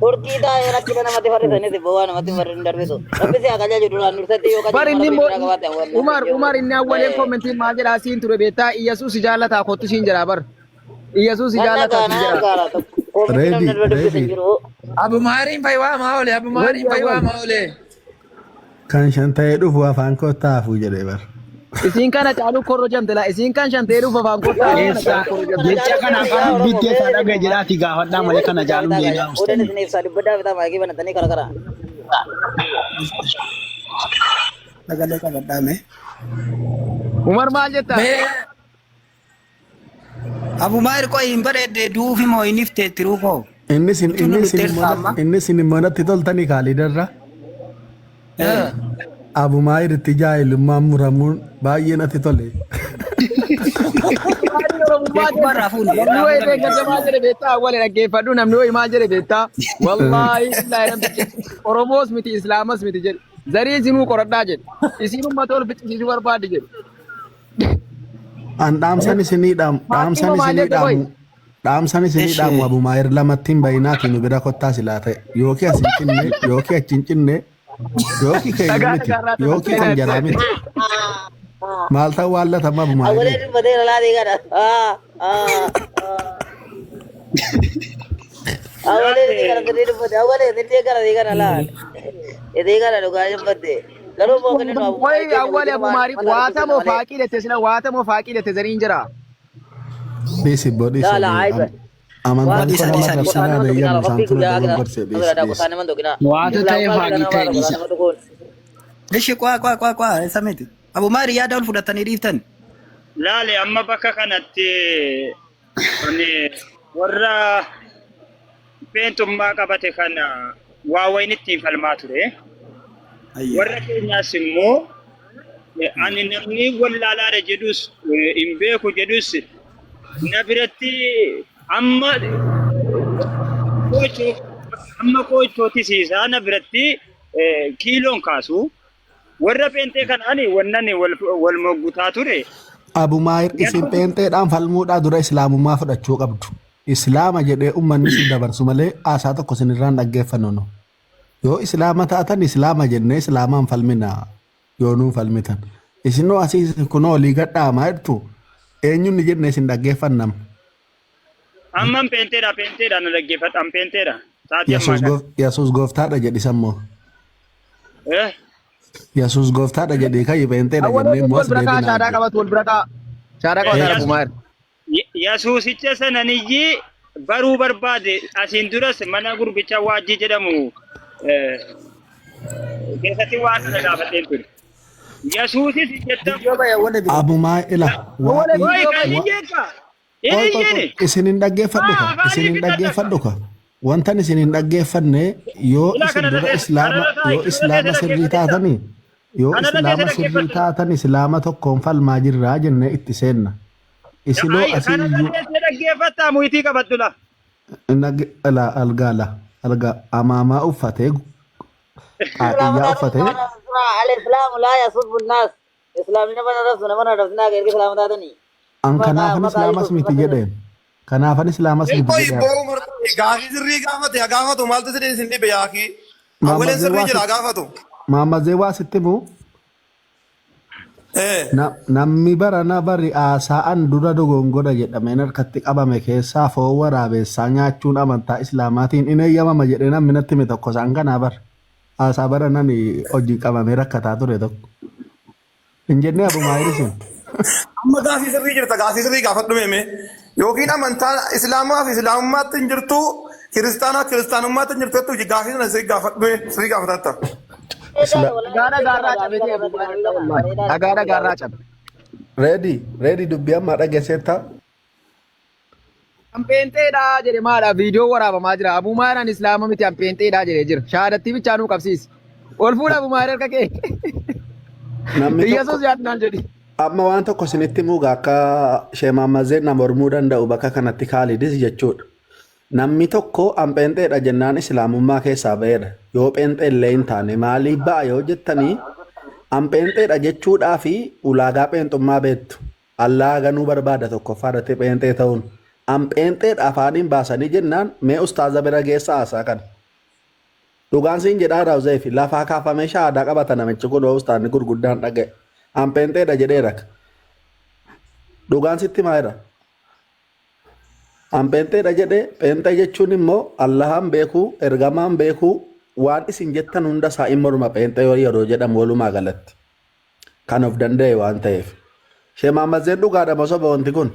Turkii taa'ee rakkina namatti farrisanis bowwaa namatti farrin darbitu. Rabbi si haa qajeelchu duraan dursatti yoo Bar qajeelchu inni rabbi immoo biraa qabaate awwal Umar Umar inni awwaleen koomentiin maal jedhaa siin ture beektaa Iyyasuus si jaalataa kottu siin jedhaa bar. Iyyasuus si Ganna jaalataa siin gaana jedhaa. gaara koomentii Reedi namni dura dubbisu hin reedi jiru. Abu Maariin fayyawaa maa oole Abu Maariin Wayya fayyawaa awwal. maa oole. Kan shan ta'ee dhufu afaan kottaa hafuu jedhee bar. Isiin kana caaluu korro jamte laa isiin kan shan ta'ee dhufu afaan kottaa hafuu kana Eessa caaluu korro jamte. jecha kana afaan rabbiitti eessaa dhagaye jedhaatii gaafadhaa malee kana caaluun deebi'aa Odan ustani. isin ibsaa dubbaddaa bitaa maayikii banatanii kara kara. Sagalee qabadhaa mee. Umar maal jetta? Mee Abu Maayir qoy hin bareedde duufi moo hin ifte tiruu koo. Inni isin Utuu inni nu isin dhufteerta immoo amma. inni isin immoo natti toltanii kaalidarra. Abu Maayir itti jaahilummaan muramuun baay'ee natti tole. Oromummaa Beekuma irraa fuune Namni irraa wayii fuudhame beekkate maal jedhe beektaa awwale dhaggeeffadhu namni wayii maal jedhe beektaa wallaahi billaahi namtichi Oromoos miti Islaamas miti jedhe zarii isinuu qoradhaa jedhe isiin uummata ol ficcisiisuu barbaaddi jedhe. An dhaamsan isinii dhaamu dhaamsan Fakkii maal isinii jette qoy dhaamu dhaamsan isinii Eshi. dhaamu Abu Maayir lamatti hin bayinaatii nu bira kottaa silaa ta'e yookiin as hin cinne yookiin achi hin cinne yookiin keenya dhagaa miti dhagaarraa yookiin kan jaraa miti maal ta'u waan latama Abu Awwalee Maayiriin. dubbatee lalaa deegara. Awwalee deegara sirrii dubbate. Awwalee sirrii deegara deegara laa. Deegara dhugaa dubbate. Garuu immoo kennu abu Way maarii keenya awwale wajjin Abu waan Maayir mata waatamoo dubbisna malee. faaqii lette sila waatamoo faaqii lette zariin jira. Dhiisi boo dhiisi Laa laa ayba. amantaan Dhiisa koo nama dhiisa dhiisa. arrabsinaan Qur'aan nama tuqinaa eeyyamu rabbii isaan tuna guyyaa akira. dogoggorse dhiisi Abiraadhaa dhiisi. qur'aan nama tuqinaa. Waata ta'e Islaamummaa faaqii kana ta'e waan dhiisa. nama tuquun. Ishi qaa qaa qaa qaa isa miti. Abu Maayir yaada ol fudhatanii dhiiftan. Laale amma bakka kanatti ani warra feentummaa qabate kana waa wayin ittiin falmaa ture. Warra keenyaas immoo ani namni wallaalaadha jedhus hin beeku jedhus na biratti amma qoochoo amma qoochootisiisaa na biratti kiiloon kaasu. Warra pheenxee kanaan wannan wal moggutaa ture. Abu Maayir isin pheenxeedhaan falmuudhaa dura islaamummaa fudhachuu qabdu. Islaama jedhee ummanni isin dabarsu malee haasaa tokko isin irraan dhaggeeffannu nu. Yoo islaama taatan islaama jennee islaamaan falmina yoo nuu falmitan. Isinoo asii isin kunoo olii gadhaamaa jirtu eenyuun ni jennee isin dhaggeeffannam. Amman pheenxeedha pheenxeedha na dhaggeeffadhu an pheenxeedha. Sa'aatii ammaa Yesuus kana. Yesuus gooftaadha jedhi sammoo. Eh? Yesuus gooftaadha jedhii kayyi pheenxeedha Awwalee jennee immoo wal as bira kaa deebinaa shaadaa jechuudha. qabatu wal bira kaa shaadaa qabatan Abu Maayir. Yesuusicha sananiyyi baruu barbaade asiin duras mana gurbicha waajjii jedhamu keessatti waan kana gaafadheen ture. Yesuusis jettan Viidiyoo bahe awwalee bira. Abu Maayir ila Awwalee waa'ii Oi viidiyoo kan bahe. wa iyyeeka Qoy hin qoy qoy iyyini isin hin dhaggeeffadhu maa ka afaanii isin hin fixadha ka dhaggeeffadhu ka wantan isin hin dhaggeeffanne yoo ilaa isin kanarra dura teesse islaama kanarra taa'i yoo kanarra islaama teesse sirrii dhaggeeffadhu taatanii yoo kanarra teesse islaama sirrii dhaggeeffadhu taatan islaama tokkoon falmaa jirraa jennee itti seenna isinoo Ay, asii kanarra iyyuu teessee dhaggeeffattaa muyitii qabadhu la. Ala algaa la algaa amaamaa uffatee xaaqiyyaa uffatee Al-Islaamu laa yasubbu nnaas. Islaamni nama arrabsu nama arrabsinaa erga islaama taatanii. An Maqaa kanaafan maqaa islaamas Yesuus miti maqaa jedheen. Kanaafan islaamas miti Qoy jedhee. boo Umar gaafii sirrii gaafate haa gaafatu maaltu sidin isin dhibe yaakii. Awwaleen Maamazee sirrii waa jira haa sitti gaafatu. Maamazee waa sitti himu namni barana bari haasa'an dura dogongora jedhameen harkatti qabame keessaa foon waraabessaa nyaachuun amantaa islaamaatiin in eeyyamama jedhee namni natti hime tokko isaan kanaa bar. Haasaa baranan hojii qabamee rakkataa ture tokko. Hin jennee Abu Maayirisin. Amma gaafii sirrii jirta gaafii sirrii gaafadhu meeme. Yookiin amantaa islaamaa fi islaamummaatti hin jirtu kiristaanaa kiristaanummaatti hin jirtu jettu gaafii sana sirrii gaafadhu mee sirrii gaafatatta. Dhagaa dhagaarraa cabe ta'e Abu Maayir wallahi. Dhagaa dhagaarraa cabe. Reedi reedi dubbii ammaa dhageesseetta. An pheenxeedha jedhe maadha viidiyoo waraabamaa jira. Abuu Maayiraan islaama miti an pheenxeedha jedhee jira. Shahaadattii bichaa nuu qabsiisi. Ol fuudha Abuu Maayir harka kee. Namni tokko Iyyasuus yaadnaan jedhi. Amma waan tokko isinitti himuugaa akka sheemaamazeen na mormuu danda'u bakka kanatti Kaalidis jechuudha. Namni tokko an pheenxeedha jennaan islaamummaa keessaa ba'eera. Yoo pheenxee illee hin taane maaliif ba'a yoo jettanii an pheenxeedha jechuudhaa fi ulaagaa pheenxummaa beektu. Allaa ganuu barbaada tokkoffaa irratti pheenxee ta'uun. An pheenxeedha afaaniin baasanii jennaan mee ustaaza bira geessaa haasaa kana. Dhugaan siin jedhaa Raawuzeefi lafaa kaafamee shahaadaa qabata namichi kun yoo ustaanni gurguddaan dhaga'e. An pheenxeedha jedheera. Dhugaan sitti himaa jira. An pheenxeedha jedhe pheenxee jechuun immoo Allahaan beekuu ergamaan beekuu waan isin jettan hunda isaa in morma pheenxee yeroo jedhamu walumaa galatti. Kan of danda'e waan ta'eef. Sheemaammazzeen dhugaadha moo soba wanti kun?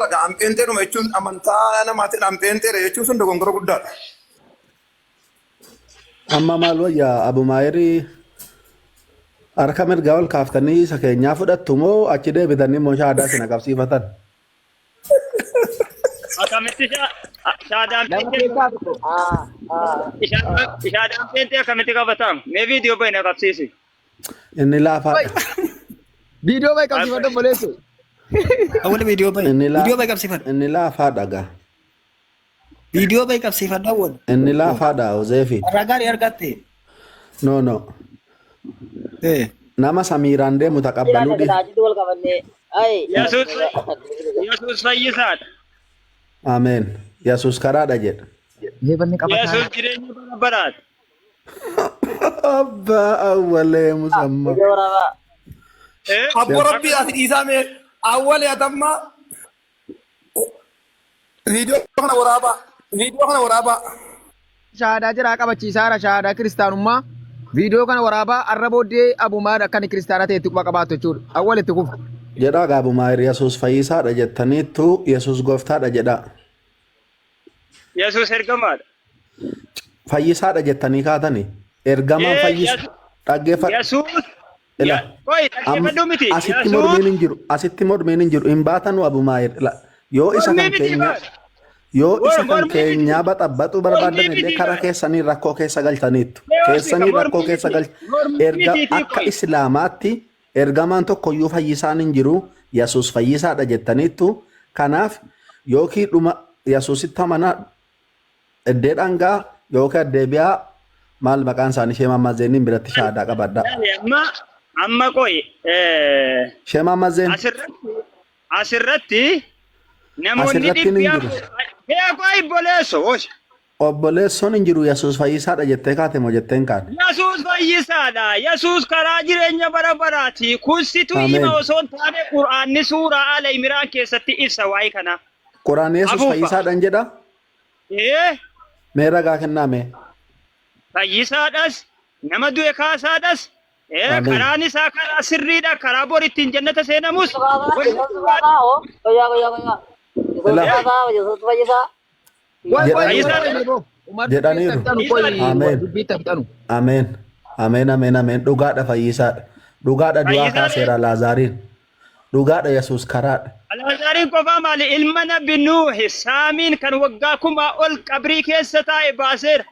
Ragaa an pheenxeedhuma jechuun amantaa namaatiin an pheenxeedha jechuun sun dogongora guddaadha. Amma maal wayya Abumaayiri harka mirgaa ol kaaftanii isa keenyaa fudhattu moo achi deebitanii immoo shaadaa isin qabsiifatan? Akkamitti shaadaan Nama pheenxee keessaa tokko. shaadaan pheenxee akkamitti qabatama? Mee viidiyoo bahi na qabsiisi. Inni laafaadha. Viidiyoo bahi qabsiifadhu obboleesso. Awwal viidiyoo bahi. Inni laa Viidiyoo bahi qabsiifadhu. inni laafaadha gaa. Viidiyoo bahi qabsiifadhu awwal. Inni laafaadha Huzeefi. Carraa gaarii argatte. No no. Eh. Nama samiiraan deemu taqabbaluu Jiraata dhiisa. silaa achitti wal qabannee. Ay. Yesuus Yesuus fayyisaadha. Ameen. Yesuus karaadha jedha. Jeebanni qabataa. Yesuus jireenya bara baraati. Abbaa awwalee musamma. Ija waraabaa. Eh? Abbo Rabbii ati dhiisaa mee awwalee atammaa viidiyoo kana waraabaa viidiyoo kana waraabaa. Shahaadaa jiraa qabachiisaara shahaadaa kiristaanummaa. Viidiyoo kana waraabaa arra booddee abumaadha akka inni kiristaana ta'e itti quba qabaatu jechuudha. Awwal itti kufa. Jedhaa gaabumaayir Yesuus fayyisaadha jettaniittu Yesuus gooftaadha jedhaa. Yesuus ergamaadha. Fayyisaadha jettanii kaatani. Ergamaan Ee, fayyisu dhaggeeffadhu. Yesuus Ila qoy am dhaggeeffadhu miti. asitti Yesuus mormiin hin jiru. Asitti mormiin hin jiru. Hin baatanu abumaayir. Ila yoo isa mormii kan miti keenya baal. yoo isa kan Mormii miti. keenyaa baxaxaxuu Mormii barbaadan illee miti karaa baal. keessanii rakkoo keessa galchaniittu. Mee obsika Keessanii rakkoo mormii keessa miti. galch Mormii erga mitiitii akka qoy. islaamaatti ergamaan tokkoyyuu fayyisaan hin jiru Yesuus fayyisaadha jettaniittu. Kanaaf yookiin dhuma Yesuusitti amanaa iddee dhangaa yookiin addeebi'aa maal maqaan isaanii Sheemaa Mazeeniin biratti shaadaa qabadha. Amma amma qoy Sheemaa Mazeen asirratti asirratti namoonni asirratti hin dhibbi jiru. afur mee qoy obboleesso hoos Obboleessoon hin jiru Yesuus fayyisaadha jettee kaate moo jettee hin kaane? Yesuus fayyisaadha. Yesuus karaa jireenya bara baraati. Kun situ Ameen. hima osoo hin taane Qur'aanni suuraa Aala Imraan keessatti ibsa waa'ee kana. Quraan Yesuus Afuufa. fayyisaadha hin jedha? Ee Mee ragaa kennaa mee? fayyisaadhas nama du'e kaasaadhas ee Ameen. karaan isaa karaa sirriidha karaa bor ittiin jannata seenamus wanti Yesuus fayyisaa hoo? Qoyyaa qoyyaa qoyyaa. Yesuus Ila fayyisaa Yesuus fayyisaa. Way way way jedhaniiru. way boo. Umar dubbii Jedhaniiru. tafxanu qoy Ameen. dubbii tafxanu. Ameen. Ameen ameen ameen. Dhugaadha fayyisaadha. Dhugaadha du'aa fayyisaadha kaaseera Laazaariin. Dhugaadha Yesuus karaadha. Alaazaariin qofaa maali ilma nabi Nuuhi saamiin kan waggaa kumaa ol qabrii keessa taa'e baaseera.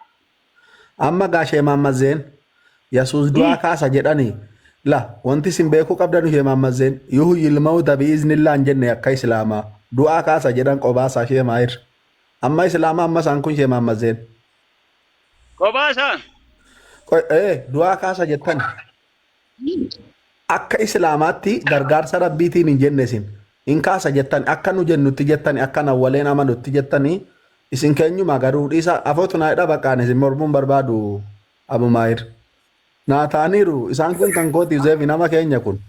Amma gaa sheemaammazzeen Yesuus du'aa kaasa jedhanii la wanti isin beekuu qabdan sheemaammazzeen yuhu yilmawta bi'iznillaa hin jenne akka islaamaa du'aa kaasa jedhan qobaasaa sheemaayir. Amma islaamaa amma isaan kun sheemaammazzeen. Qobaasaa. Du'aa kaasa jettan akka islaamaatti gargaarsa rabbiitiin hin jenne isin hin kaasa jettan akka nu jennutti jettani akka nawwaleen amanutti jettanii isin keenyuma garuu dhiisa afootu naa hidha baqqaan isin mormuun barbaadu abumaayir naa ta'aniiru isaan kun kan kooti Yuzeefi nama keenya kun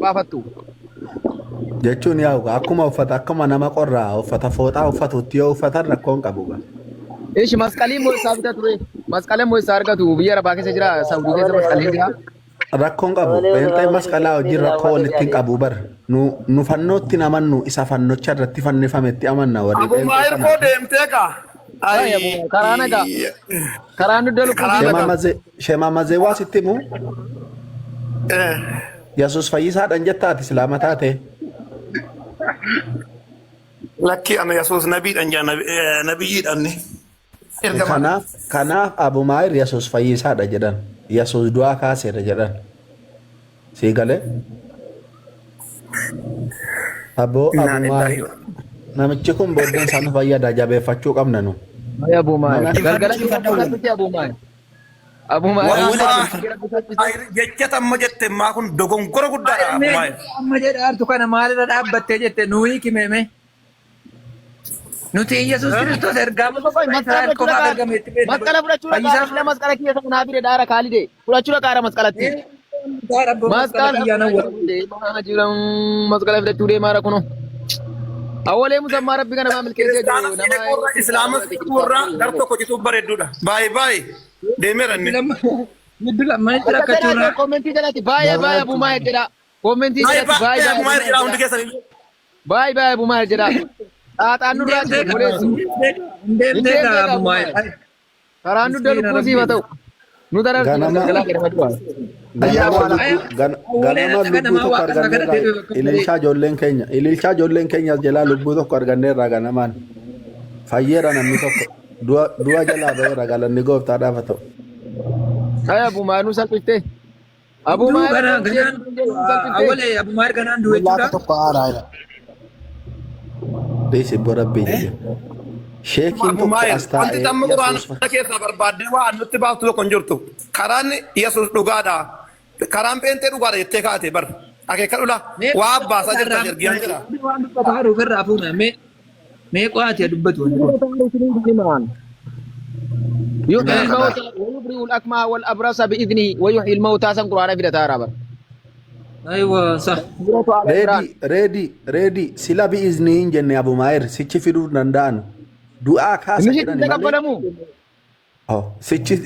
Baafattu. Jechuun yaa'u akkuma uffata akkuma nama qorraa uffata fooxaa uffatutti yoo uffatan rakkoon qabu gaa. Ishi masqalii immoo isaa bita ture. Masqala immoo isaa argatu biyya arabaa keessa jira Saawudii keessa masqaliin jira. Rakkoon qabu pheenxeen masqalaa wajjin rakkoo walitti hin qabu bar nu nu fannootti hin amannu isa fannocha irratti fannifametti amanna warri Abumaa pheenxee hirkoo kana. deemtee kaa. Ay abuma karaa nagaa karaan dugda lukkuu Karaa fi nagaa. Shemaa mazee waa sitti himu Yesuus fayyisaadhaan jetta ati islaama taate. Lakki ana Yesuus nabiidhaan jaa nabiyyiidhaan ni. Ergamaa. Kanaaf Abu Maayir Yesuus fayyisaadha jedhan. Yesuus du'aa kaaseera jedhan. Sii galee? Aboo Innaa Abu lillahi Maayir namichi kun booddeen isaa nu fayyada jabeeffachuu qabna nu. Ay Abu Maayir. Mana Galgala keessatti Abu Maayir. Abu Maayir. Wallaahi jecha tamma jette maa kun dogongora guddaadha Abu Maayir. Amma jedha artu kana maalirra dhaabbattee jette nuyi kimeeme. Nuti Iyyasuus Kiristoos ergaa Israa'el qofaaf ergame itti beekna. Masqala fudhachuu dhaqaa Fayyisaa fila masqala kiyya sana naa fide dhaara kaalide fudhachuu dhaqaara masqalatti. Masqala Masqala kiyyaa nan fudhachuu deemaa jiran masqala fidachuu deemaa jira kunoo. Awwalee musammaa rabbi kana maa milkeessee jiru Kiristaana nama siidha Islaama siidha gar tokko cituuf bareedduudha. Baay'ee baay'ee deemeera inni. Giddu lamanitti rakkachuu irraa. Koomentii jalatti baay'ee baay'ee Abu Maayir jedha. Koomentii Baay'ee jalatti baay'ee baay'ee Abu Maayir jedha hundi baay'ee keessan iyyuu. baay'ee baay'ee Abu Maayir jedha. Xaaxaan nurraa jira obboleessu. Hin Hin deemtee deemtee Abu Abu Maayir. Maayir. Karaan dugda Miskiina lubbuu siif haa Rabbii. ta'u. Nu dararti Ganama galgalaa gara maddu'a. ganama lubbuu Awwalee ganama dhaqa lubbuu namaa tokko waaqa isaa arganneerraa kadhatee bakka malee. ililchaa ijoolleen keenya as jalaa lubbuu tokko arganneerraa ganamaan fayyeera namni tokko du'a jalaa ba'eera galanni gooftaadhaaf haa ta'u. Ay Abu Maayir nu salphifte. Abu Duu Maayir ganaan ganaan nu salphifte. awwalee Abu Maayir ganaan du'e Bullaa jechuudha. tokko haaraadha. Dhiisi ibbo rabbii jedhe. Sheekiin Abu tokko Maayir as wanti taa'ee tamma Yesuus quraana keessaa barbaaddee waa nutti baaftu tokko hin jirtu. Karaan Yesuus dhugaadha. Karaan pheenxee dhugaadha jettee kaate bar. Akeeka dhula waa baasaa jirta ergiyaan jira. Waan dubbatu haadha ofirraa fuuna mee mee qo'aati dubbatu wanti kun. يحيي الموتى ويبرئ الأكمه والأبرص بإذنه ويحيي الموتى سن قرآن في دتارا بر Aywa sah. سورة آل عمران Reedi reedi reedi sila bi'iznii hin jenne Abu Maayir sichi fiduu hin danda'anu. Du'aa kaasa Mishi jedhani malee. تقبلمو Oh,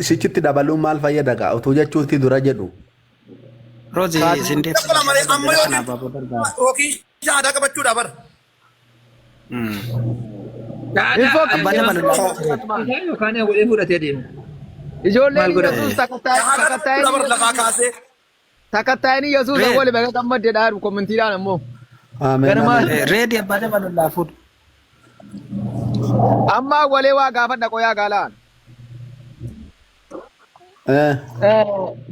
sichitti dabaluun maal fayyada gaa utuu jechuutti dura jedhu. Rozi isin Dabala malee amma deebisee yoo kana abaaboo darbaa. yookiin shaadaa qabachuudha bar. Abbaa dabalu Yookaan awwalee fudhatee deemu. Ijoolleen Maal godhate? Yesuus Shaadaa qabachuudha bar lafaa kaasee. sakattaa'anii Yesuus Reed. awwali baga gammadde dhaaru kommentiidhaan ammoo. Ameen Ganama ameen. Reedi abbaa dabalu laafuudha. amma awwalee waa gaafadha qoyaa gaalaan. Eh,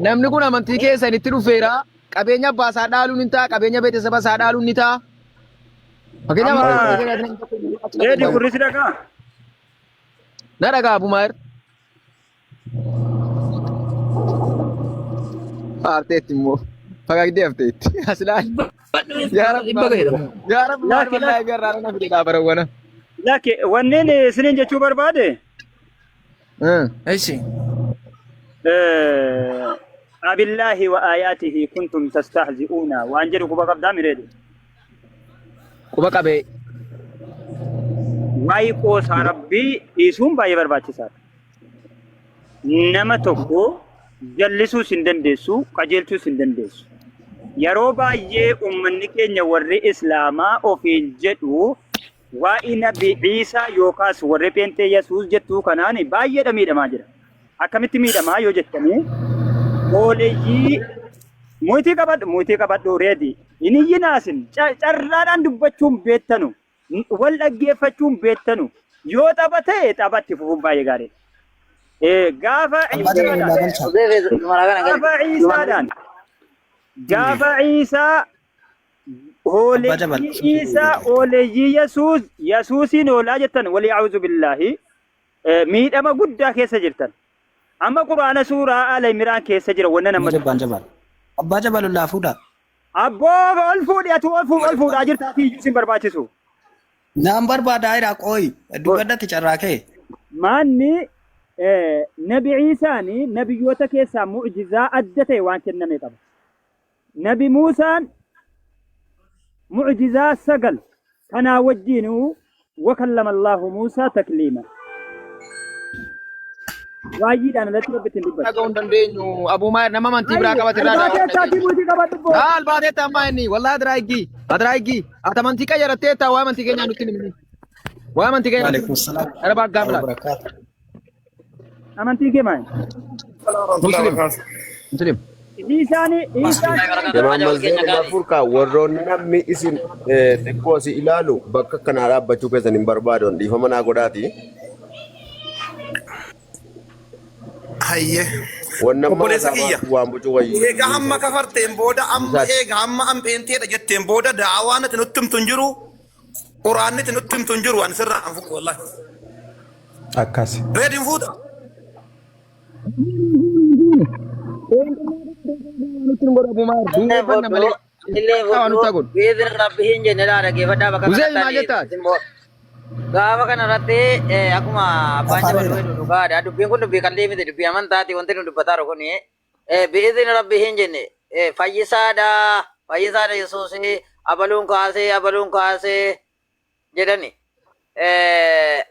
Namni kun amantii keessan itti dhufeera. Qabeenya abbaa isaa dhaaluun ni ta'a, qabeenya beeksisa isaa dhaaluun ni ta'a. Fakkeenyaaf Amma amantii keessan namni tokko Reedi gurri si dhagaa? Na dhagaa Abu Maayir. Aarteetti immoo fagaagdee hafteetti. As ilaali. Yaa Rabbi Dhibba ga'eedha. yaa Rabbi maal Lakki wallaahi garraa na fide dhaabarawwana. lakki wanneen isiniin jechuu barbaade Eshi. abillaahi wa aayaatihi kuntum tastahzi'uuna waan jedhu quba qabdaa mireedi. Quba qabee. Waa'ee qoosaa rabbii dhiisuun baay'ee barbaachisaadha. Nama tokko jallisuus hin dandeessu, qajeelchuus hin dandeessu. Yeroo baay'ee uummanni keenya warri Islaamaa ofiin jedhu waa'ee Nabi Iisaa yookaas warri Pheenxee Yesuus jettuu kanaan baay'eedha miidhamaa jira. Akkamitti miidhamaa yoo jettanii hooleyyii muyitii qabadhu reedi hin iyyinaasin carraadhaan dubbachuun beettanu wal dhaggeeffachuun beettanu yoo tapha ta'e taphatti fufuun baay'ee gaariidha. Gaafa Abbaa dabalu Iisaadhaan laa galcha. gaafa Iisaadhaan gaafa Iisaa Abbaa hooleyyii dabalu. Iisaa hooleyyii Yesuus Yesuusiin hoolaa jettan walii a'uuzu billaahi miidhama guddaa keessa jirtan. Amma quraana suuraa Aala Imraan keessa jira wanna nama Abbaan dabalu. Abbaa dabalu laafuudha. Abboo ol fuudhi ati ol fuudhi ol fuudhaa jirta ati iyyuu sin barbaachisu. Naan barbaadaa jira qooyi. Dubbadhatti carraa kee. Maanni Nabi Iisaani nabiyyoota keessaa mu'jizaa adda ta'e waan kenname qaba. Nabi Muusaan mu'jizaa 9 kanaa wajjiinuu wakallama Allaahu Muusaa takliima. Waayyiidhaan alatti Rabbi ittiin dubbate. Dhaga'uu hin dandeenyu. Abuu Maayir nama amantii biraa qabate irraa Albaa daawwata keessaatii dhageenya. buutii qabadhu boo. Haa albaateetta ammaa inni wallahi adiraa eeggi adiraa eeggi ati amantii qayyaratteetta waa amantii keenyaa nutti hin himini. Waa amantii keenyaa nutti Waalaikum salaam gara baaggaa wa bilaal. barakaatu. Amantii kee maali? Muslim Muslim. Iisaanii Iisaan Jamaal Zeen Umar Furqaa warroonni namni isin xiqqoo si ilaalu bakka akkanaa dhaabbachuu keessan hin barbaadu dhiifama naa godhaati. Hayyee. Wanna amma Obboleessa kiyya. waan bucuu wayii. Eega hamma kafarteen booda amma eega hamma ampeenteedha jetteen booda daawaan ati nutti himtu hin jiru. Quraanni ati nutti himtu hin jiru. Ani sirraa hin fuudhu wallahi. Akkas. Reed hin fuuta. Illee fudhu, illee fudhu, biizni rabbi hin jenne laa dhaggeeffadhaa bakka Uzee kanatti maal ani jettaa? simboo. Gaafa kana irratti akkuma abbaan jabal jedhu dhugaadha. Dubbiin kun dubbii qalbii miti, dubbii amantaati wanti nu dubbataa jiru kuni. Biizni rabbi hin jenne fayyisaadha, fayyisaadha Yesuus abaluun kaasee abaluun kaasee jedhani.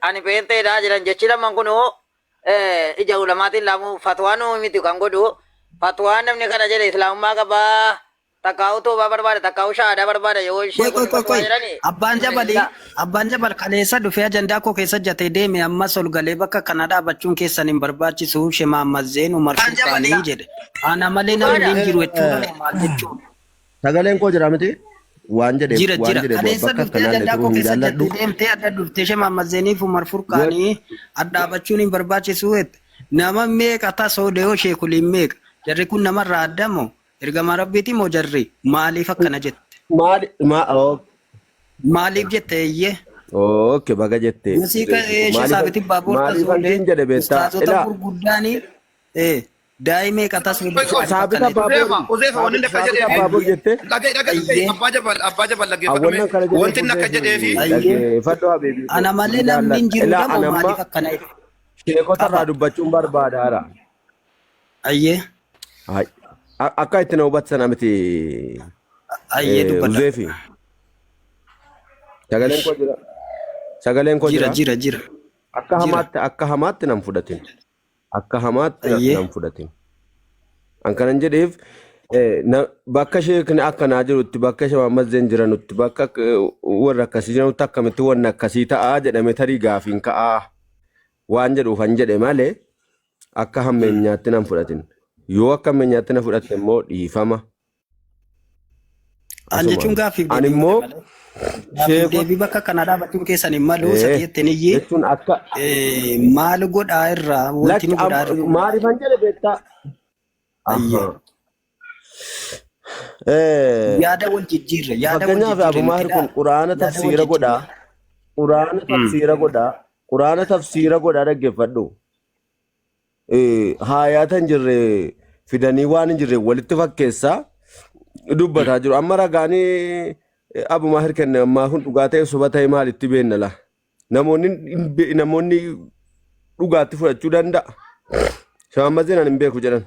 Ani peenteedha jedhan jechi lamaan kunuu ija ulamaatiin laamu fatwaa nuu miti kan godhu. Fatwaa namni kana jedhe islaamummaa qabaa takkaa'u toobaa barbaada takkaa'u shahaadaa barbaada yoo Qoy ishee qoy kun qoy fatwaa qoy. jedhani. Abbaan jabalii abbaan jabal kaleessa dhufee ajandaa koo keessa jatee deeme ammas ol galee bakka kana dhaabachuun keessan hin barbaachisu Shema Zeen Umar Furqaanii jedhe. Ana malee namni hin jiru jechuudha maal jechuudha. Sagaleen koo jira miti waan jedhe Jira waan jira jedhe kaleessa bakka dhuftee akkanaa ajandaa illee koo turuu hin keessa jaalladhu. jattee deemtee adda dhuftee Shema Zeeniif Umar Furqaanii dhaabachuun hin barbaachisu jette. Nama meeqa tasoo dee'oo sheekuliin meeqa jarri kun namarraa adda moo ergamaa rabbiiti moo jarri maaliif akkana jette? Maali maa Maaliif jette eeyyee? Okay baga jette. Musiiqa Maaliif saabiti baabuur maaliif tasuulee hantiin jedhe beektaa ustaazota ilaa gurguddaanii daa'imee qatasuu saabita Uzeefa, Uzeefa wanni inni akka saabita jedhee fi baabur jette dhaga'i dhaga'i dhaga'i abbaa jabal abbaa jabal dhaggeeffadhu awwannan kana jedhee wanti inni akka jedhee fi dhaggeeffadhu habiibi Ana malee namni hin jiru ilaa damo anamma maaliif akkana jedhe? sheekota irraa dubbachuun barbaadaara. Ayyee. Akka itti na hubattan miti. Ayyee dubbadha. Uzeefi. Sagaleen koo jira. Sagaleen koo Jira jira. jira jira. Akka hamaatti akka hamaatti nan fudhatin. Akka hamaatti Ayyee. nan fudhatin. An kanan jedheef bakka sheekni akkanaa jirutti bakka Shamaammas Zeen jiranutti bakka warra akkasii jiranutti akkamitti wanni akkasii ta'aa jedhame tarii gaafiin ka'aa waan jedhuuf an jedhe malee akka hammeenyaatti nan fudhatin. Yoo akka hammeenyaatti na fudhatte immoo dhiifama. An jechuun Asumaan. gaaffiif Ani deebii immoo malee. Gaaffiif sheekota deebii bakka kana dhaabachuun keessan hin malu sati jetteen iyyee jechuun akka maal godhaa irraa wanti lakki nu godhaa irra maaliifan jedhe beektaa? Ayyee. Ahaa. Yaada wal jijjiirre yaada wal Fakkeenyaaf jijjiirre Abu Maahir miti kun quraana yaada wal tafsiira godhaa. Quraana tafsiira godhaa. Quraana tafsiira godhaa dhaggeeffadhu. Haayaata hin jirre fidanii waan hin jirre walitti fakkeessaa dubbataa jiru. Amma ragaanii Abu Maahir kenne ammaa kun dhugaa ta'e soba ta'e maalitti beenna laa? Namoonni hin namoonni dhugaatti fudhachuu danda'a. Shaamma Zeenaan hin beeku jedhan.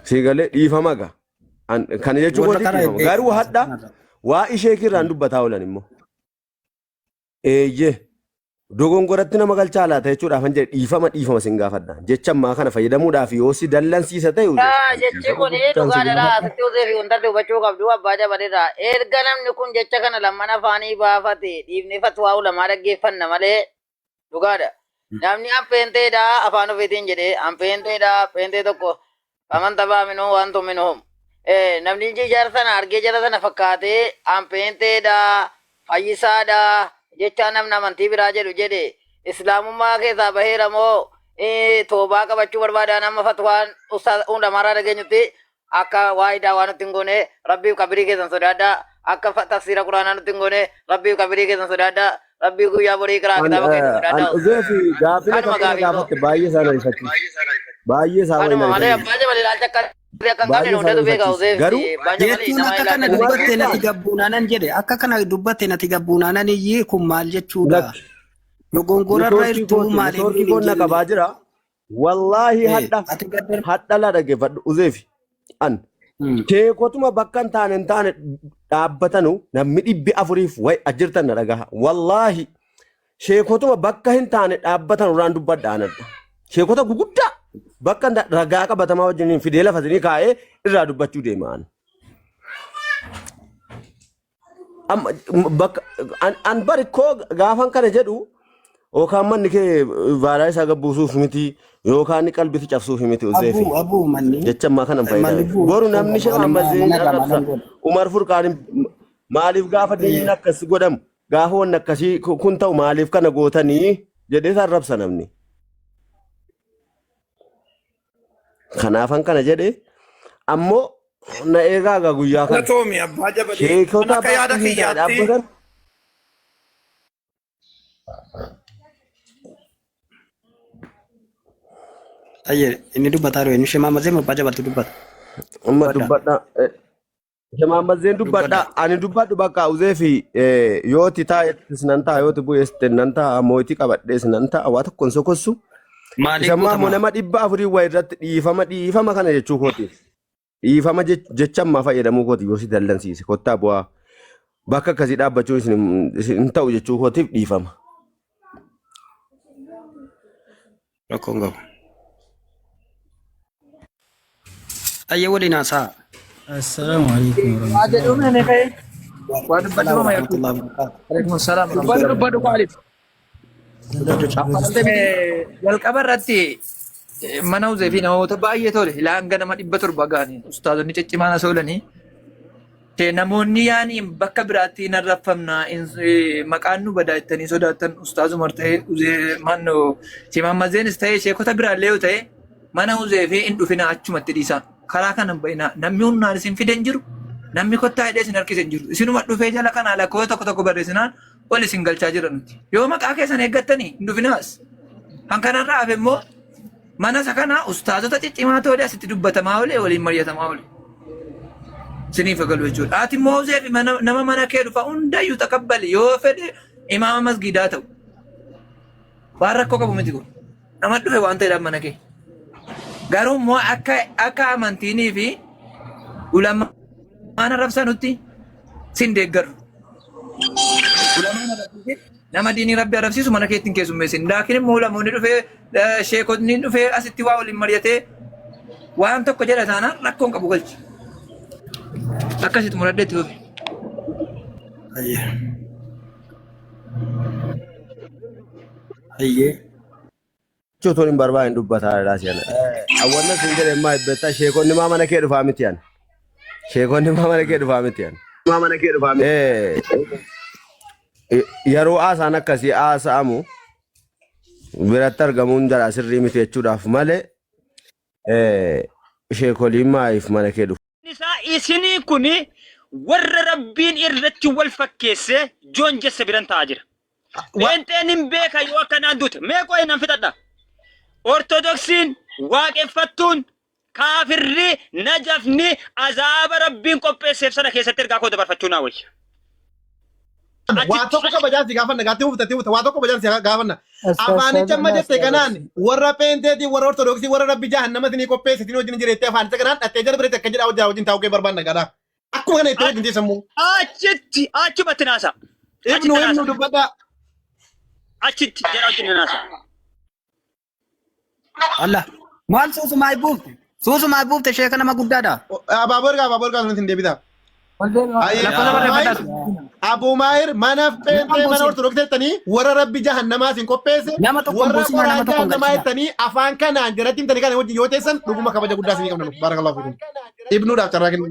Siigalee dhiifama gaa. Kana jechuun Warra kootiif karaa hin dhiifama. Garuu beeku. hadha waa ishee kirraan dubbataa oolan immoo. Eeyyee. Dogongoratti nama galchaa laata jechuudhaaf an jedhe dhiifama dhiifama sin gaafadha. Jecha ammaa kana fayyadamuudhaaf yoo si dallansiisa ta'e Yaa jechi dhiifama kun guddaan si dhugaadha gaafadha. asitti Uzeefi wanta hubachuu qabdu abbaa jabalirraa. Erga namni kun jecha kana lamman afaanii baafate dhiifnee fatwaa ulamaa dhaggeeffanna malee dhugaadha. Namni an peenteedha afaan ofiitiin jedhee an peenteedha peentee tokko faman tabaa minuu waan tuminuhum. Namni jara sana argee jara sana fakkaatee an peenteedha fayyisaadha jechaa namni amantii biraa jedhu jedhe islaamummaa keessaa baheera moo toobaa qabachuu barbaadaan amma fatwaan ustaaz ulamaarraa dhageenyutti akka waahidaa waan nutti hin goone rabbiif qabirii keessan sodaadhaa akka tafsiira quraanaa nutti hin goone rabbiif qabirii keessan sodaadhaa rabbii guyyaa borii qiraa An kitaaba keessan an sodaadhaa Uzeefi gaafina kanuma kan kana gaafii koo gaafatte baay'ee isaan ariifachiisa. Baay'ee isaan waliin kanuma malee ariifachiisa. abbaa jabal ilaalcha akkasii akka hin qabne Baay'ee isaan hundatu beeka ariifachiisa. Uzeefi Garuu abbaan jabalii Jechuun nama akka kana ilaalcha Umar dubbatte natti Furqaan gabbuunaanan jedhe akka kana dubbatte natti gabbuunaanan iyyee kun maal jechuudha? lakki Dogongorarra netoorkii jirtuu kooti maaliif netoorkii hin koon na jenne? qabaa jira. Wallaahi hadha Ati gaddar hadha laa dhaggeeffadhu Uzeefi. An sheekotuma bakka hin taane hin taane dhaabbatanu namni 400 wayi ajjirtan na dhagaha. Wallaahi sheekotuma bakka hin taane dhaabbatan irraan dubbadha anadha. Sheekota guguddaa bakka hin ragaa qabatamaa wajjin fidee lafa isinii kaa'ee irraa dubbachuu deema an. Amma bakka an bari koo gaafan kana jedhu Yookaan manni kee vaaraa isaa gabbuusuuf miti yookaan qalbii si cabsuuf miti Uzeefi. Abuu abuu manni Jecha ammaa kana hin manni fayyadame. buu Boru namni ani Shee Mahammad mana Zeen irraa arrabsa. manan godha. Umar Furqaan maaliif gaafa diinni akkas godhamu gaafa wanni akkasii kun ta'u maaliif kana gootanii jedhee isa arrabsa namni. Kanaafan kana jedhe ammoo na eegaa gaa guyyaa kana. Galatoomi abbaa jabalee. An Sheekota akka yaada bakka hin kiyyaatti dhaabbatan Ayyee inni dubbataa jiru inni shemaa mazee abbaa jabaltu dubbata. amma Dubbadha. dubbadha. Shemaammazzeen dubbadha. Dubbadha. Ani dubbadhu bakka uzee fi yooti taa'ettis nan ta'a yooti bu'ees nan ta'a mootii qabadhees nan ta'a waa tokkoon sokossu. Maaliif Isammaa immoo guutama? nama 400 waa irratti dhiifama dhiifama kana jechuu kootiif. Dhiifama jecha ammaa fayyadamuu kooti yoo si dallansiise kottaa bu'aa bakka akkasii dhaabbachuun isin hin ta'u jechuu kootiif dhiifama. Rakkoon qabu. Ayyee waliin haasaa. Assalaamu alaikum Waa warahmatullahi jedhuun ani wabarakatuh. ka'e. Waa dubbadhu Salaam mama yakkuu. warahmatullahi wabarakatuh. Alaikum salaam Dubbadhu warahmatullahi. dubbadhu qaaliif. Dubbadhu. Jalqaba irratti mana Uzee fi namoota baay'ee tole ilaa hanga nama 700 ga'anii ustaazonni ciccimaan as oolanii Namoonni yaani bakka biraatti hin arrabfamna maqaan nu badaa jettanii sodaattan ustaaz Umar ta'ee Uzee manno Shimammazeenis ta'ee sheekota biraallee yoo ta'e mana Uzee fi hin dhufina achumatti dhiisaa. Karaa kana hin ba'inaa. Namni humnaan isin fide hin jiru. Namni kottaa hidhee isin harkise hin jiru. Isinuma dhufee jala kanaa lakkoofsa tokko tokko barreessinaan ol isin galchaa jira nuti. Yoo maqaa keessan eeggattanii hin dhufinaas. Kan kanarraa hafe immoo mana isa kana ustaazota ciccimaa tolee asitti dubbatamaa olee waliin mari'atamaa oole. Isiniif galu jechuudha. Ati immoo Uzeefi nama mana kee dhufa hundayyuu taqabbali yoo fedhe imaama masgiidaa ta'u. Waan rakkoo qabu miti kun. Nama dhufe waan ta'eedhaaf mana kee. Garuu immoo akka amantiinii fi ulamaan arrabsanutti sin deeggaru. Ulamaan arrabsiisin nama diinii rabbi arrabsiisu mana keetti hin keessummeessin. Laakiin immoo ulamoonni dhufee sheekotni dhufee asitti waa waliin mari'atee waan tokko jedha taanaan rakkoon qabu galchi. Akkasitti muradhee itti fufi. Ayyee. Ayyee. Jechuun otoo hin barbaadin dubbataa dha si'ana. Awwanna siin jedhe immaa ibbetta sheekonni maa mana kee dhufaa miti an. Sheekonni maa mana kee dhufaa miti an. Maa mana kee dhufaa miti. Yeroo haasaan akkasii haasa'amu biratti argamuun jara sirrii miti jechuudhaaf malee sheekoliin maaliif mana kee dhufu? Isaa isinii kuni warra rabbiin irratti wal fakkeesse joonjesse biran ta'aa jira. Pheenxeen hin beeka yoo akkanaan duute. Mee qo'ee nan fixadha. Ortodoksiin waaqeffattuun kaafirri najafni azaaba rabbiin qopheesseef sana keessatti ergaa koo dabarfachuu naa wayya. Waa tokko kabajaan si gaafanna gaatti hufta itti hufta waa tokko kabajaan si gaafanna. Afaanicha amma jette kanaan warra pheenxeetii warra ortodoksii warra rabbi jahannama isinii qopheesse isin wajjin jireettee afaanicha kanaan dhattee jara biratti akka jedhaa wajjin taa'uu kee barbaanna gaadhaa. Akkuma kana itti wajjin teessamuu. Achitti achumatti naasa. Ibnu Achitti ibnu naasa. dubbadhaa. Achitti jara wajjin naasa. Allah. Maal suusumaa buufte? Suusumaa buufte sheeka nama guddaadha. Abaaboo ergaa abaaboo ergaa sun deebita. Lakkoofsa barreeffadhaa. Abu Maahir mana Nama pheenxee mana buusin. ortodoksii jettanii warra rabbi jahannamaa isin qopheesse Nama tokko hin warra buusinaa qoraan nama tokko hin jahannamaa galchinaa. jettanii afaan kanaan jalatti himtanii kana wajjin yoo teessan dhuguma kabaja guddaa isinii qabna. Baarakallahu fiikum. Ibnuudhaaf carraa kennuu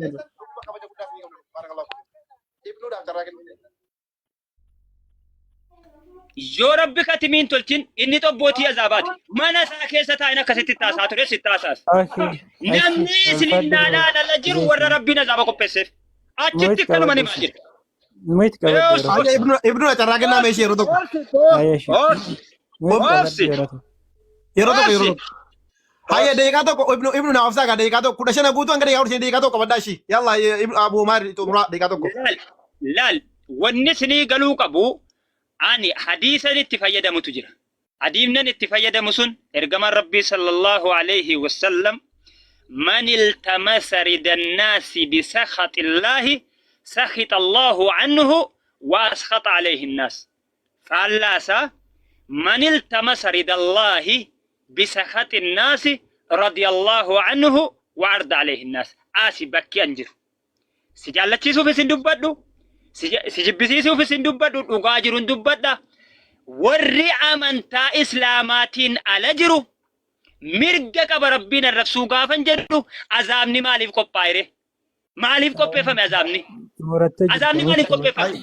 Yoo rabbi katimiin tolchin inni xobbootii azaabaati. Mana isaa keessa taa'in akkasitti taasaa ture sitti taasaas. Okay. Namni Achi isin ulfaadhu naanaan ala jiru warra rabbiin azaaba qopheesseef. Achitti Mo'it kanuma qabadhu. ni maal jira. Mo'it qabadhu yeroo Obsi, Haja tokko. ibnu ibnu carraa kennaa meeshii yeroo tokko. Ayeshi. obsi, Mo'it qabadhu obsi, yeroo tokko. Yeroo tokko yeroo obsi. tokko. Hayya daqiiqaa tokko ibnu ibnu naaf saagaa daqiiqaa tokko 15 guutuu hanga daqiiqaa 15 daqiiqaa tokko qabadhaa ishii. Yalla ibnu Abu Maahir xumuraa daqiiqaa tokko. Laal, laal, wanni isinii galuu qabu ani hadiisan itti fayyadamutu jira. Hadiifnan itti fayyadamu sun ergamaan Rabbii sallallahu alayhi wasallam man iltamasa ridannaasi bisakhatillahi sakhita Allahu anhu wa askhata alayhi nnaas. Faallaa isaa man iltamasa ridallaahi bisakhati nnaasi radiyallahu anhu wa arda alayhi nnaas. Asi bakki an jiru. Si jaallachiisuufis hin dubbadhu, si jibbisiisuufis hin dubbadhu, dhugaa jirun dubbadha. Warri amantaa Islaamaatiin ala jiru mirga qaba Rabbiin arrabsuu gaafan jedhu azaabni maaliif qophaa'e ree? Maaliif qopheeffame azaabni? Xumurattee jirta Azaabni maaliif miti. qopheeffame?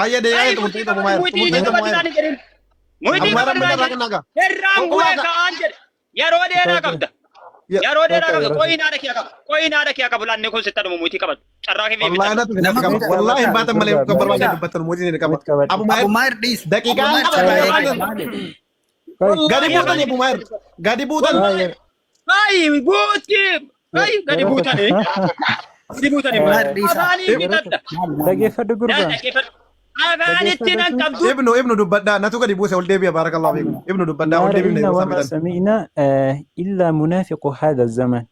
Ayya deeyaa Ay, xumurtee mutii qabu qabadhu, maayir. mutii Xumurtee qabu qabadhu maayir. naan hin jedhin. Mutii Abu maayir qabadhu amma naan irraa jedhin. kan nagaa. Irraan bu'ee ka'aan jedhe. Yeroo dheeraa qabda. Yeroo dheeraa qabda. Qoyiin haadha kee qaba. Qoyiin haadha kee qabu laannee kun sitti dhumu mutii qabadhu. Carraa kee Wallahi natu Nama qaba. guddaa Wallahi hin baatan malee kan barbaadan Gurbaa. dubbattan mootiin ni qaba. Mute qabadhu. Abu Maayir Abu Maayir dhiis. Abu daqiiqaa Maayir qaba. carraa Daqiiqaa eegi. qaba. Gadi buutan Abu Maayir. Gadi buutan. Ay, buuti. Ay, gadi buutanii. Gadi buutanii. Abu Maayir dhiisa. Afaanii bitadha. Dhageeffadhu gurbaa. Dhaggeeffadhu. Afaanitti nan qabdu. Ibnu ibnu dubbadhaa natu gadi buuse ol deebi'a barakallahu fiikum. Ibnu dubbadhaa ما ol deebifne رأينا yeroo isaan وما fitan. سمعنا إلا منافق هذا الزمن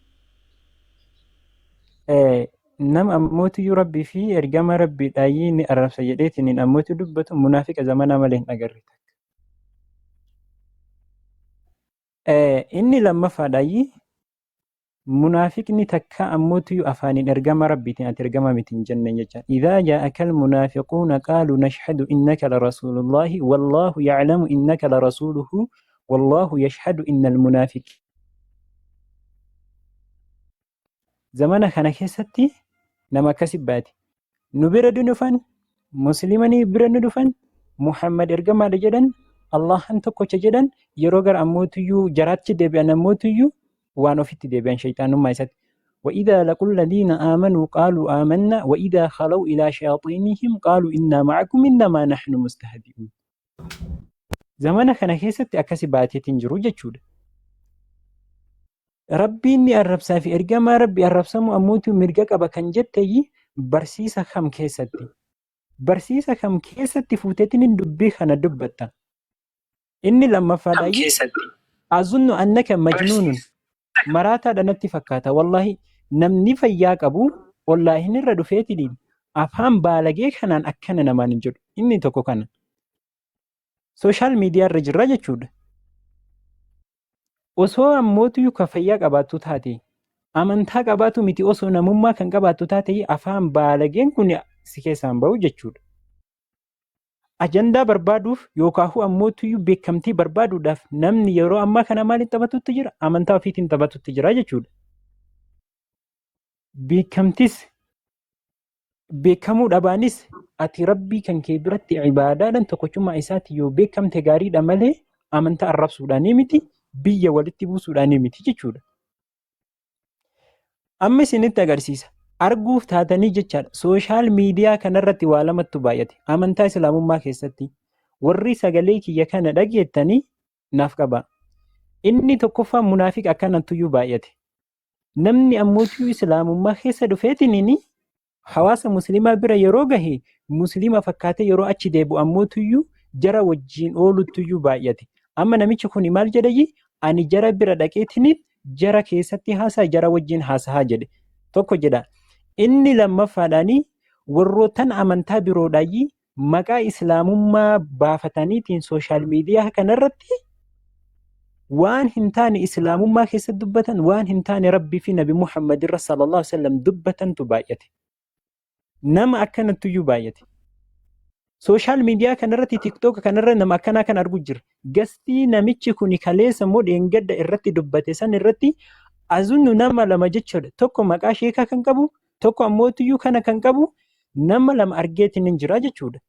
نم أموت ربي في إرجام ربي دايين الرب سجدت إن أموت دبة منافق زمان ماله نجرت إني لما فداي منافقني تكا أموت أفاني إرجام ربي تين أترجم متين جنة جتا إذا جاءك المنافقون قالوا نشهد إنك لرسول الله والله يعلم إنك لرسوله والله يشهد إن المنافق زمان kana keessatti nama akkasi baate nu bira dhufan muslimanii bira nu dhufan Muhammad ergamaadha jedhan Allahan tokkocha jedhan yeroo gara ammootiyyuu jaraatti deebi'an ammootiyyuu waan ofitti deebi'an shayxaanummaa isatti. وإذا لقوا الذين آمنوا قالوا آمنا وإذا خلوا إلى شياطينهم قالوا إنا معكم إنما نحن مستهزئون. زمان kana keessatti akkasi baateetiin jiru jechuudha. Rabbiin ni arrabsaa fi ergamaa Rabbi arrabsamu ammootu mirga qaba kan jetteeyyi barsiisa kam keessatti? Barsiisa kam keessatti fuuteetiin dubbii kana dubbatta? Inni lammaffaadha. Azunnu annaka majnuunun maraataadha natti fakkaata. Wallahi namni fayyaa qabu wallaahi irra dhufeetiin afaan baalagee kanaan akkana namaan hin jedhu. Inni tokko kana. Social media irra jirra jechuudha. Osoo ammootu ka fayyaa qabaattu taate amantaa qabaatu miti osoo namummaa kan qabaattu taate afaan baalageen kun si keessaan bahu jechuudha. Ajandaa barbaaduuf yookaan ammootu beekamtii barbaaduudhaaf namni yeroo ammaa kana maaliin taphatutti jira? Amantaa ofiitiin taphatutti jira jechuudha. Beekamtis beekamuu dhabaanis ati rabbii kan kee biratti ibaadaadhaan tokkochummaa isaati yoo beekamte gaariidha malee amantaa arrabsuudhaanii miti biyya walitti buusuudhaanii miti jechuudha. Amma isinitti agarsiisa. Arguuf taatanii jechaadha. Social media kanarratti waa lamatu baay'ate. Amantaa Islaamummaa keessatti warri sagalee kiyya kana dhageettanii naaf qaba. Inni tokkoffaan munaafiqa akkanattuyyuu baay'ate. Namni ammootuu Islaamummaa keessa dhufeetiniin hawaasa musliimaa bira yeroo gahe musliima fakkaatee yeroo achi deebi'u ammootuyyuu jara wajjin ooluttuyyuu baay'ate. Amma namichi kun maal jedhayyi? Ani jara bira dhaqeetiniin jara keessatti haasaa jara wajjin haasahaa jedhe. Tokko jedha. Inni lammaffaadhaanii warrootan amantaa biroodhaayyii maqaa islaamummaa baafataniitiin social media kanarratti waan hin taane islaamummaa keessatti dubbatan waan hin taane rabbii fi nabi Muhammad irra sallallahu alaihi wasallam dubbatantu baay'ate. Nama akkanattuyyuu baay'ate. Social media kanarratti TikTok kanarra nama akkanaa kan argu jira. Gastii namichi kun kaleessa immoo dheengadda irratti dubbate san irratti azunnu nama lama jechuudha. Tokko maqaa sheekaa kan qabu tokko ammootuyyuu kana kan qabu nama lama argeetiin hin jira jechuudha.